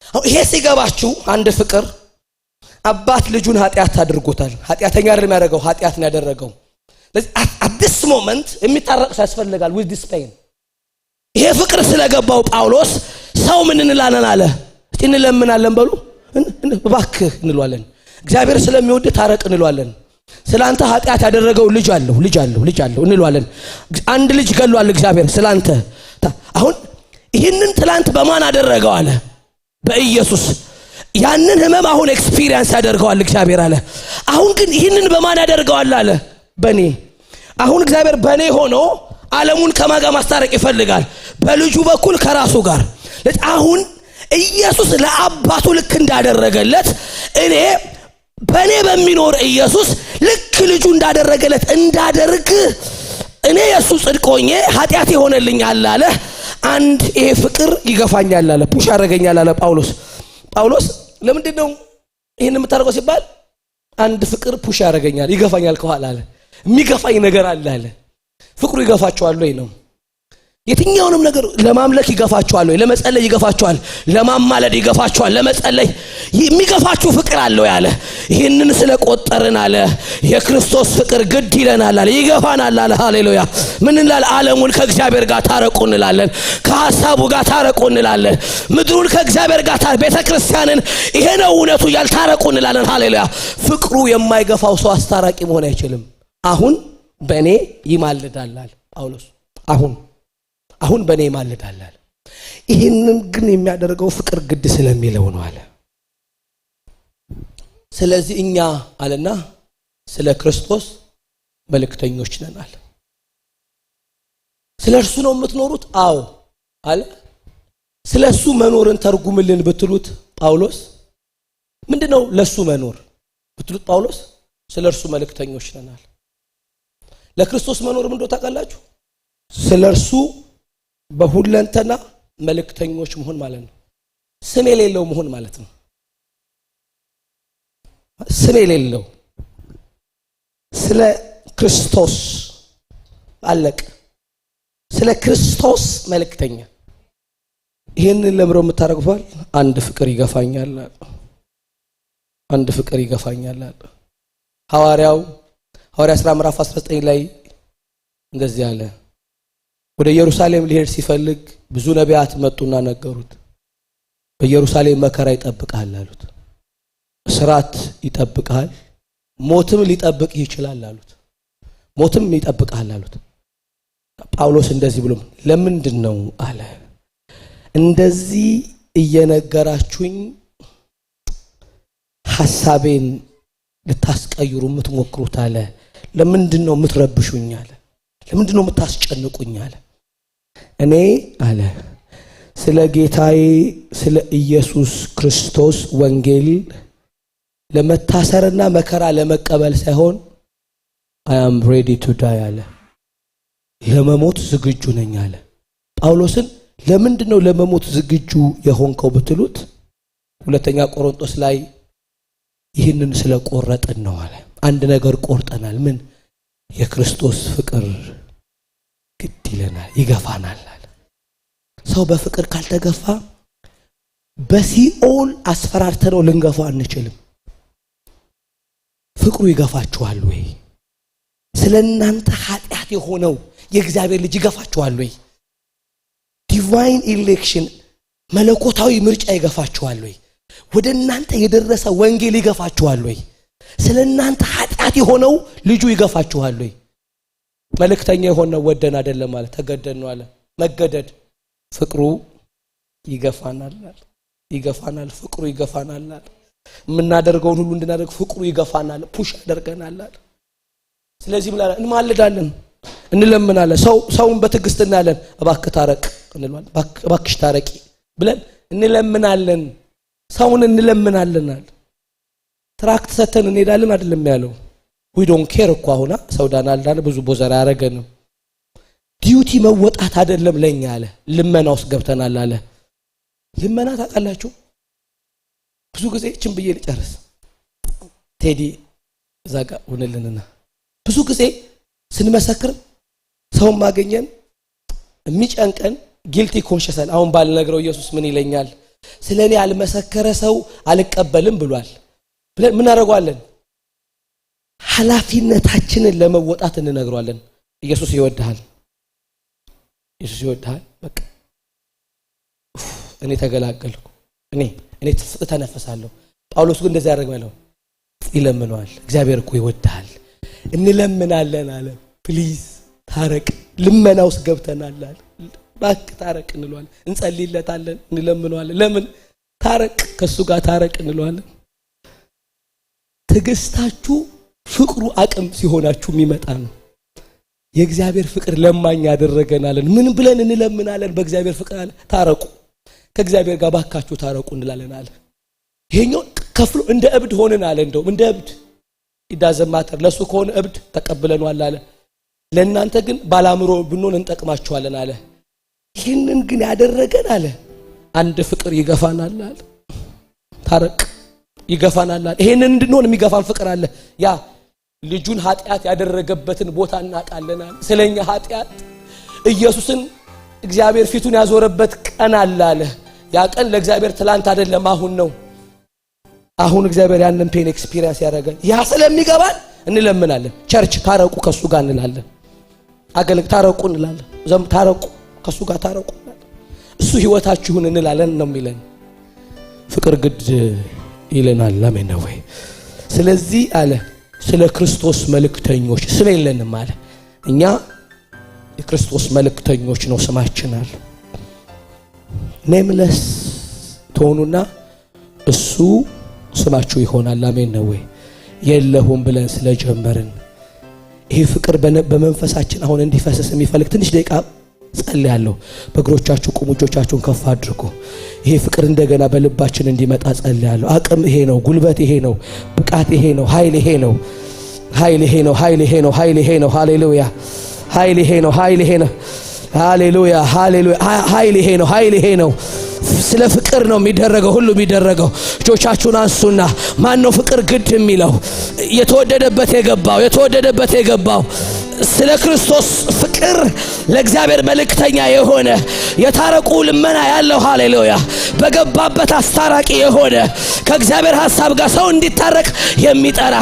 አሁን ይሄ ሲገባችሁ አንድ ፍቅር አባት ልጁን ኃጢአት አድርጎታል። ኃጢአተኛ አይደለም ያደረገው፣ ኃጢአት ነው ያደረገው። ስለዚህ at this moment የሚታረቅ ሰው ያስፈልጋል with this pain። ይሄ ፍቅር ስለገባው ጳውሎስ ሰው ምን እንላለን አለ። እስቲ እንለምናለን በሉ፣ እባክህ እንለዋለን። እግዚአብሔር ስለሚወድ ታረቅ እንለዋለን። ስላንተ ኃጢአት ያደረገው ልጅ አለሁ፣ ልጅ አለሁ፣ ልጅ አለሁ እንለዋለን። አንድ ልጅ ገሏል እግዚአብሔር ስላንተ። አሁን ይህንን ትላንት በማን አደረገው አለ? በኢየሱስ። ያንን ህመም አሁን experience ያደርገዋል እግዚአብሔር አለ። አሁን ግን ይህንን በማን ያደርገዋል አለ? በእኔ። አሁን እግዚአብሔር በእኔ ሆኖ ዓለሙን ከማን ጋር ማስታረቅ ይፈልጋል? በልጁ በኩል ከራሱ ጋር። አሁን ኢየሱስ ለአባቱ ልክ እንዳደረገለት እኔ በእኔ በሚኖር ኢየሱስ ልክ ልጁ እንዳደረገለት እንዳደርግ እኔ የእሱ ጽድቅ ሆኜ ኃጢአት ይሆንልኛል አለ። አንድ ይሄ ፍቅር ይገፋኛል አለ፣ push ያደርገኛል አለ ጳውሎስ። ጳውሎስ ለምንድን ነው ይህን የምታደርገው ሲባል አንድ ፍቅር push ያደርገኛል፣ ይገፋኛል ከኋላ አለ። የሚገፋኝ ነገር አለ አለ። ፍቅሩ ይገፋችኋል ወይ ነው። የትኛውንም ነገር ለማምለክ ይገፋችኋል ወይ? ለመጸለይ ይገፋችኋል፣ ለማማለድ ይገፋችኋል፣ ለመጸለይ የሚገፋችሁ ፍቅር አለው ያለ። ይህንን ስለቆጠርን አለ የክርስቶስ ፍቅር ግድ ይለናል አለ፣ ይገፋናል አለ። ሃሌሉያ! ምን እንላለን? ዓለሙን ከእግዚአብሔር ጋር ታረቁ እንላለን። ከሀሳቡ ጋር ታረቁ እንላለን። ምድሩን ከእግዚአብሔር ጋር ቤተ ክርስቲያንን ይሄ ነው እውነቱ እያል ታረቁ እንላለን። ሃሌሉያ! ፍቅሩ የማይገፋው ሰው አስታራቂ መሆን አይችልም። አሁን በእኔ ይማልዳል አለ ጳውሎስ። አሁን በእኔ ይማልዳል አለ። ይህንን ግን የሚያደርገው ፍቅር ግድ ስለሚለው ነው አለ። ስለዚህ እኛ አለና ስለ ክርስቶስ መልእክተኞች ነን አለ። ስለ እርሱ ነው የምትኖሩት? አዎ አለ። ስለ እሱ መኖርን ተርጉምልን ብትሉት ጳውሎስ ምንድነው ለሱ መኖር ብትሉት ጳውሎስ ስለ እርሱ መልእክተኞች ነን አለ። ለክርስቶስ መኖር ምን እንደሆነ ታውቃላችሁ? ስለ እርሱ በሁለንተና መልእክተኞች መሆን ማለት ነው። ስም የሌለው መሆን ማለት ነው። ስም የሌለው ስለ ክርስቶስ አለቅ፣ ስለ ክርስቶስ መልእክተኛ። ይህንን ለምሮ የምታደርጉት አንድ ፍቅር ይገፋኛል አለ። አንድ ፍቅር ይገፋኛል አለ። ሐዋርያው ሐዋርያ ሥራ ምዕራፍ 19 ላይ እንደዚህ አለ። ወደ ኢየሩሳሌም ሊሄድ ሲፈልግ ብዙ ነቢያት መጡና ነገሩት። በኢየሩሳሌም መከራ ይጠብቅሃል አሉት። እስራት ይጠብቅሃል፣ ሞትም ሊጠብቅህ ይችላል አሉት። ሞትም ይጠብቅሃል አሉት። ጳውሎስ እንደዚህ ብሎ ለምንድን ነው አለ እንደዚህ እየነገራችሁኝ ሐሳቤን ልታስቀይሩ የምትሞክሩት አለ። ለምንድን ነው የምትረብሹኝ አለ። ለምንድን ነው የምታስጨንቁኝ አለ። እኔ አለ ስለ ጌታዬ ስለ ኢየሱስ ክርስቶስ ወንጌል ለመታሰርና መከራ ለመቀበል ሳይሆን I am ready to die አለ። ለመሞት ዝግጁ ነኝ አለ። ጳውሎስን ለምንድን ነው ለመሞት ዝግጁ የሆንከው ብትሉት ሁለተኛ ቆሮንቶስ ላይ ይህንን ስለ ቆረጥን ነው አለ። አንድ ነገር ቆርጠናል። ምን? የክርስቶስ ፍቅር ግድ ይለናል፣ ይገፋናል አለ። ሰው በፍቅር ካልተገፋ በሲኦል አስፈራርተነው ልንገፋው አንችልም። ፍቅሩ ይገፋችኋል ወይ? ስለ እናንተ ኃጢአት የሆነው የእግዚአብሔር ልጅ ይገፋችኋል ወይ? Divine election፣ መለኮታዊ ምርጫ ይገፋችኋል ወይ? ወደ እናንተ የደረሰ ወንጌል ይገፋችኋል ወይ? ስለ እናንተ ኃጢአት የሆነው ልጁ ይገፋችኋል ወይ? መልእክተኛ የሆነው ወደን አይደለም ማለት ተገደን ነው አለ። መገደድ ፍቅሩ ይገፋናል አለ። ይገፋናል፣ ፍቅሩ ይገፋናል አለ። የምናደርገውን ሁሉ እንድናደርግ ፍቅሩ ይገፋናል፣ push ያደርገናል አለ። ስለዚህ ምን አለ? እንማልዳለን፣ እንለምናለን። ሰውን በትዕግስት እናያለን። እባክህ ታረቅ እንለዋለን። እባክሽ ታረቂ ብለን እንለምናለን። ሰውን እንለምናለን አለ። Tract ሰተን እንሄዳለን አይደለም ያለው። We don't care እኮ አሁና ሰው ዳና አልዳነ ብዙ bother አያረገንም። Duty መወጣት አይደለም ለኛ አለ። ልመና ውስጥ ገብተናል አለ። ልመና ታውቃላችሁ? ብዙ ጊዜ እችን ብዬ ልጨርስ። ቴዲ እዛ ጋር ሁንልንና ብዙ ጊዜ ስንመሰክር ሰውን ማገኘን የሚጨንቀን guilty conscience። አሁን ባልነግረው ኢየሱስ ምን ይለኛል? ስለ እኔ ያልመሰከረ ሰው አልቀበልም ብሏል ብለን ምን አደርገዋለን? ኃላፊነታችንን ለመወጣት እንነግረዋለን። ኢየሱስ ይወድሃል፣ ኢየሱስ ይወድሃል። በቃ እኔ ተገላገልኩ፣ እኔ እተነፍሳለሁ። ጳውሎስ ግን እንደዚህ ያደርግ ማለት ይለምነዋል። እግዚአብሔር እኮ ይወድሃል፣ እንለምናለን አለ። Please ታረቅ፣ ልመና ውስጥ ገብተናል አለ። እባክህ ታረቅ እንለዋለን፣ እንጸልይለታለን፣ እንለምነዋለን። ለምን ታረቅ፣ ከእሱ ጋር ታረቅ እንለዋለን። ትዕግስታችሁ ፍቅሩ አቅም ሲሆናችሁ የሚመጣ ነው። የእግዚአብሔር ፍቅር ለማኝ ያደረገናለን። ምን ብለን እንለምናለን? በእግዚአብሔር ፍቅር አለ ታረቁ፣ ከእግዚአብሔር ጋር ባካችሁ ታረቁ እንላለን አለ። ይሄኛው ከፍሎ እንደ እብድ ሆንን አለ። እንደውም እንደ እብድ it doesn't matter፣ ለሱ ከሆነ እብድ ተቀብለነዋል አለ። ለእናንተ ግን ባላምሮ ብንሆን እንጠቅማችኋለን አለ። ይህንን ግን ያደረገን አለ አንድ ፍቅር ይገፋናል አለ። ታረቅ ይገፋናል አለ። ይሄንን እንድንሆን የሚገፋን ፍቅር አለ። ያ ልጁን ኃጢአት ያደረገበትን ቦታ እናውቃለን አለ። ስለኛ ኃጢአት ኢየሱስን እግዚአብሔር ፊቱን ያዞረበት ቀን አለ አለ። ያ ቀን ለእግዚአብሔር ትላንት አይደለም፣ አሁን ነው። አሁን እግዚአብሔር ያንን pain experience ያደረገ ያ ስለሚገባን እንለምናለን። Church ታረቁ ከሱ ጋር እንላለን። አገልግ ታረቁ እንላለን። ዘም ታረቁ ከሱ ጋር ታረቁ እንላለን። እሱ ህይወታችሁን እንላለን ነው የሚለን። ፍቅር ግድ ይለናል። አሜን ነው ወይ? ስለዚህ አለ ስለ ክርስቶስ መልእክተኞች ስም የለንም አለ። እኛ የክርስቶስ መልእክተኞች ነው ስማችን አለ። Nameless ትሆኑና እሱ ስማችሁ ይሆናል። አሜን ነው ወይ? የለሁም ብለን ስለጀመርን ይሄ ፍቅር በመንፈሳችን አሁን እንዲፈሰስ የሚፈልግ ትንሽ ደቂቃ ጸልያለሁ። በእግሮቻችሁ ቁሙ፣ እጆቻችሁን ከፍ አድርጉ። ይሄ ፍቅር እንደገና በልባችን እንዲመጣ ጸልያለሁ። አቅም ይሄ ነው፣ ጉልበት ይሄ ነው፣ ብቃት ይሄ ነው፣ ኃይል ይሄ ነው፣ ኃይል ይሄ ነው፣ ኃይል ይሄ ነው፣ ኃይል ይሄ ነው። ሃሌሉያ! ኃይል ይሄ ነው፣ ኃይል ይሄ ነው። ሃሌሉያ! ሃሌሉያ! ኃይል ይሄ ነው፣ ኃይል ይሄ ነው። ስለ ፍቅር ነው የሚደረገው ሁሉ የሚደረገው። እጆቻችሁን አንሱና ማን ነው ፍቅር ግድ የሚለው? የተወደደበት የገባው፣ የተወደደበት የገባው፣ ስለ ክርስቶስ ፍቅር ለእግዚአብሔር መልእክተኛ የሆነ፣ የታረቁ ልመና ያለው፣ ሃሌሉያ፣ በገባበት አስታራቂ የሆነ፣ ከእግዚአብሔር ሐሳብ ጋር ሰው እንዲታረቅ የሚጠራ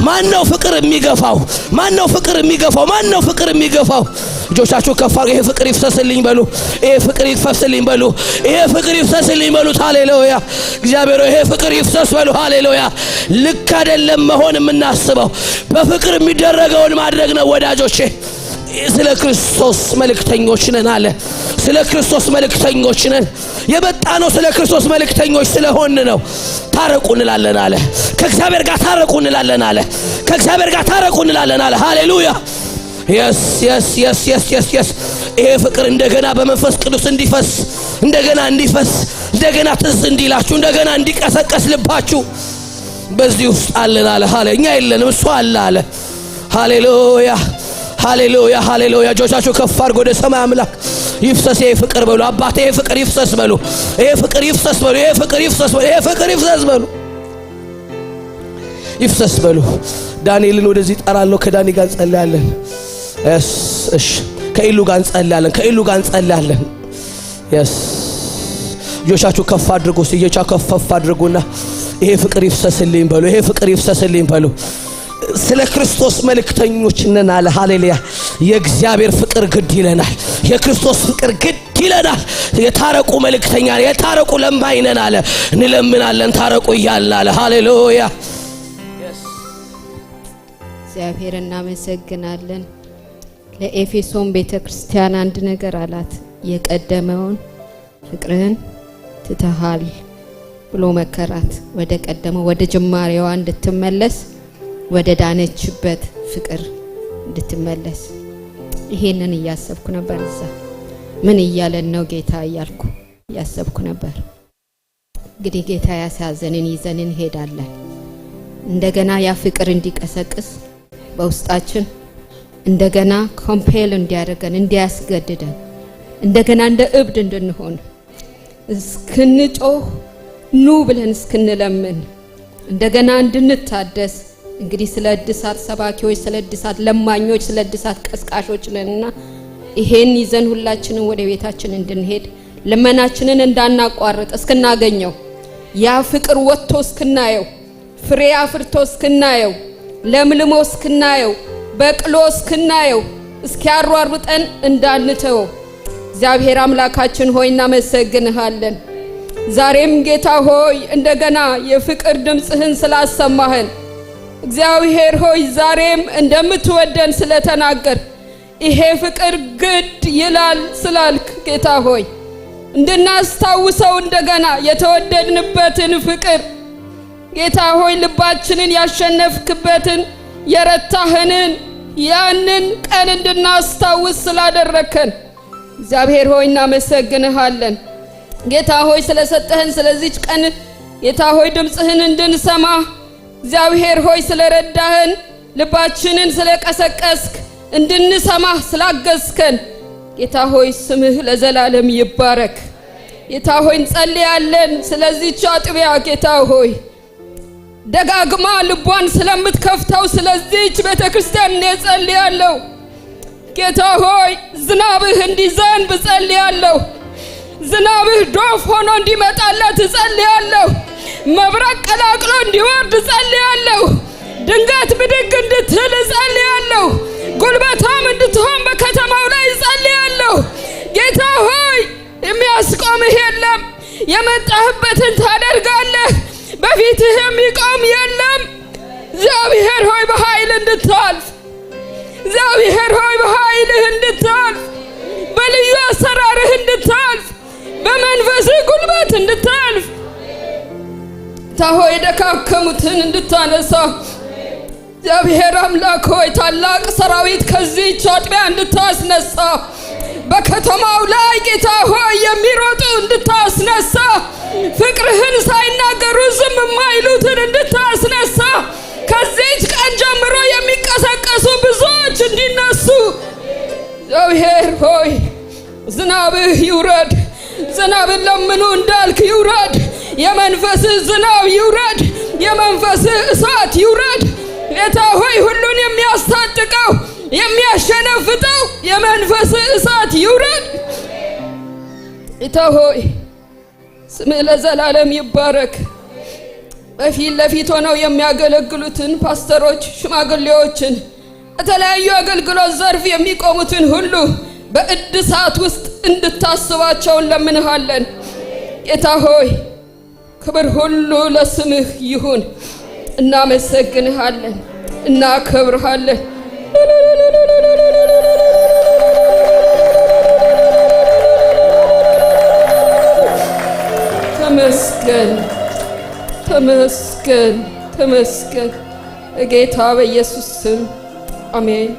ማን ነው? ፍቅር የሚገፋው ማን ነው? ፍቅር የሚገፋው ማን ነው? ፍቅር የሚገፋው እጆቻችሁ ከፍ አድርጉ። ይሄ ፍቅር ይፍሰስልኝ በሉ። ይሄ ፍቅር ይፍሰስልኝ በሉ። ይሄ ፍቅር ይፍሰስልኝ በሉት። ሃሌሉያ፣ እግዚአብሔር ይሄ ፍቅር ይፍሰስ በሉ። ሃሌሉያ። ልክ አይደለም መሆን የምናስበው፣ በፍቅር የሚደረገውን ማድረግ ነው ወዳጆቼ። ስለ ክርስቶስ መልእክተኞች ነን አለ። ስለ ክርስቶስ መልእክተኞች ነን። የመጣ ነው ስለ ክርስቶስ መልእክተኞች ስለሆን ነው። ታረቁ እንላለን አለ። ከእግዚአብሔር ጋር ታረቁ እንላለን አለ። ከእግዚአብሔር ጋር ታረቁ እንላለን አለ። ሃሌሉያ። Yes። ይሄ ፍቅር እንደገና በመንፈስ ቅዱስ እንዲፈስ፣ እንደገና እንዲፈስ፣ እንደገና ትዝ እንዲላችሁ፣ እንደገና እንዲቀሰቀስ ልባችሁ በዚህ ውስጥ አለን አለ። ሃሌ እኛ የለንም፣ እሱ አለ አለ። ሃሌሉያ፣ ሃሌሉያ፣ ሃሌሉያ። እጆቻችሁ ከፍ አድርጎ ወደ ሰማይ አምላክ ይፍሰስ ይሄ ፍቅር በሉ። አባቴ ይሄ ፍቅር ይፍሰስ በሉ። ይሄ ፍቅር ይፍሰስ በሉ። ይሄ ፍቅር ይፍሰስ በሉ። ይሄ ፍቅር ይፍሰስ በሉ። ይፍሰስ በሉ። ዳንኤልን ወደዚህ ጠራለሁ። ከዳኒ ጋር እንጸልያለን። Yes፣ እሺ፣ ከኢሉ ጋር እንጸልያለን። ከኢሉ ጋር እንጸልያለን። Yes፣ እጆቻችሁ ከፍ አድርጉ። እጆቻችሁ ከፍ አድርጉና ይሄ ፍቅር ይፍሰስልኝ በሉ። ይሄ ፍቅር ይፍሰስልኝ በሉ። ስለ ክርስቶስ መልእክተኞች ነን አለ። ሃሌሉያ! የእግዚአብሔር ፍቅር ግድ ይለናል። የክርስቶስ ፍቅር ግድ ይለናል። የታረቁ መልእክተኛ፣ የታረቁ ለማኝ ነን አለ። እንለምናለን ታረቁ እያልን አለ። ሃሌሉያ! እግዚአብሔር እናመሰግናለን። ለኤፌሶን ቤተ ክርስቲያን አንድ ነገር አላት። የቀደመውን ፍቅርህን ትተሃል ብሎ መከራት። ወደ ቀደመው፣ ወደ ጅማሬዋ እንድትመለስ፣ ወደ ዳነችበት ፍቅር እንድትመለስ። ይሄንን እያሰብኩ ነበር። እዛ ምን እያለን ነው ጌታ እያልኩ እያሰብኩ ነበር። እንግዲህ ጌታ ያስያዘንን ይዘን እንሄዳለን። እንደገና ያ ፍቅር እንዲቀሰቅስ በውስጣችን፣ እንደገና compel እንዲያደርገን፣ እንዲያስገድደን፣ እንደገና እንደ እብድ እንድንሆን፣ እስክንጮህ ኑ ብለን እስክንለምን እንደገና እንድንታደስ። እንግዲህ ስለ እድሳት ሰባኪዎች፣ ስለ እድሳት ለማኞች፣ ስለ እድሳት ቀስቃሾች ነንና ይሄን ይዘን ሁላችንም ወደ ቤታችን እንድንሄድ፣ ልመናችንን እንዳናቋርጥ፣ እስክናገኘው፣ ያ ፍቅር ወጥቶ እስክናየው፣ ፍሬ አፍርቶ እስክናየው፣ ለምልሞ እስክናየው፣ በቅሎ እስክናየው፣ እስኪያሯሩጠን እንዳንተወው። እግዚአብሔር አምላካችን ሆይ እናመሰግንሃለን። ዛሬም ጌታ ሆይ እንደገና የፍቅር ድምፅህን ስላሰማህን፣ እግዚአብሔር ሆይ ዛሬም እንደምትወደን ስለተናገር፣ ይሄ ፍቅር ግድ ይላል ስላልክ፣ ጌታ ሆይ እንድናስታውሰው እንደገና የተወደድንበትን ፍቅር፣ ጌታ ሆይ ልባችንን ያሸነፍክበትን፣ የረታህንን ያንን ቀን እንድናስታውስ ስላደረግከን እግዚአብሔር ሆይ እናመሰግንሃለን። ጌታ ሆይ ስለሰጠህን ስለዚች ቀን፣ ጌታ ሆይ ድምፅህን እንድንሰማ እግዚአብሔር ሆይ ስለረዳህን፣ ልባችንን ስለቀሰቀስክ፣ እንድንሰማ ስላገዝከን ጌታ ሆይ ስምህ ለዘላለም ይባረክ። ጌታ ሆይ እንጸልያለን ስለዚች አጥቢያ፣ ጌታ ሆይ ደጋግማ ልቧን ስለምትከፍተው ስለዚች ቤተ ክርስቲያን እኔ ጸልያለሁ። ጌታ ሆይ ዝናብህ እንዲዘንብ እጸልያለሁ። ዝናብህ ዶፍ ሆኖ እንዲመጣለት እጸልያለሁ። መብረቅ ቀላቅሎ እንዲወርድ እጸልያለሁ። ድንገት ብድግ እንድትል እጸልያለሁ። ጉልበታም እንድትሆን በከተማው ላይ እጸልያለሁ። ጌታ ሆይ የሚያስቆምህ የለም። የመጣህበትን ታደርጋለህ። በፊትህ የሚቆም የለም። እግዚአብሔር ሆይ በኃይል እንድታልፍ፣ እግዚአብሔር ሆይ በኃይልህ እንድታልፍ፣ በልዩ አሰራርህ እንድታልፍ፣ በመንፈስህ ጉልበት እንድታልፍ፣ ጌታ ሆይ የደካከሙትን እንድታነሳ፣ እግዚአብሔር አምላክ ሆይ ታላቅ ሰራዊት ከዚህች አጥቢያ እንድታስነሳ፣ በከተማው ላይ ጌታ ሆይ የሚሮጡ እንድታስነሳ፣ ፍቅርህን ሳይናገሩ ዝም የማይሉትን እንድታስነሳ፣ ከዚህች ቀን ጀምሮ የሚቀሰቀሱ ብዙዎች እንዲነሱ፣ እግዚአብሔር ሆይ ዝናብህ ይውረድ። ዝናብን ለምኑ እንዳልክ ይውረድ። የመንፈስህ ዝናብ ይውረድ። የመንፈስህ እሳት ይውረድ። ጌታ ሆይ ሁሉን የሚያስታጥቀው፣ የሚያሸነፍጠው የመንፈስህ እሳት ይውረድ። ጌታ ሆይ ስምህ ለዘላለም ይባረክ። በፊት ለፊት ሆነው የሚያገለግሉትን ፓስተሮች፣ ሽማግሌዎችን፣ በተለያዩ አገልግሎት ዘርፍ የሚቆሙትን ሁሉ በእድሳት ውስጥ እንድታስባቸው እንለምንሃለን። ጌታ ሆይ ክብር ሁሉ ለስምህ ይሁን። እናመሰግንሃለን፣ እናከብርሃለን። ተመስገን፣ ተመስገን፣ ተመስገን። በጌታ በኢየሱስ ስም አሜን።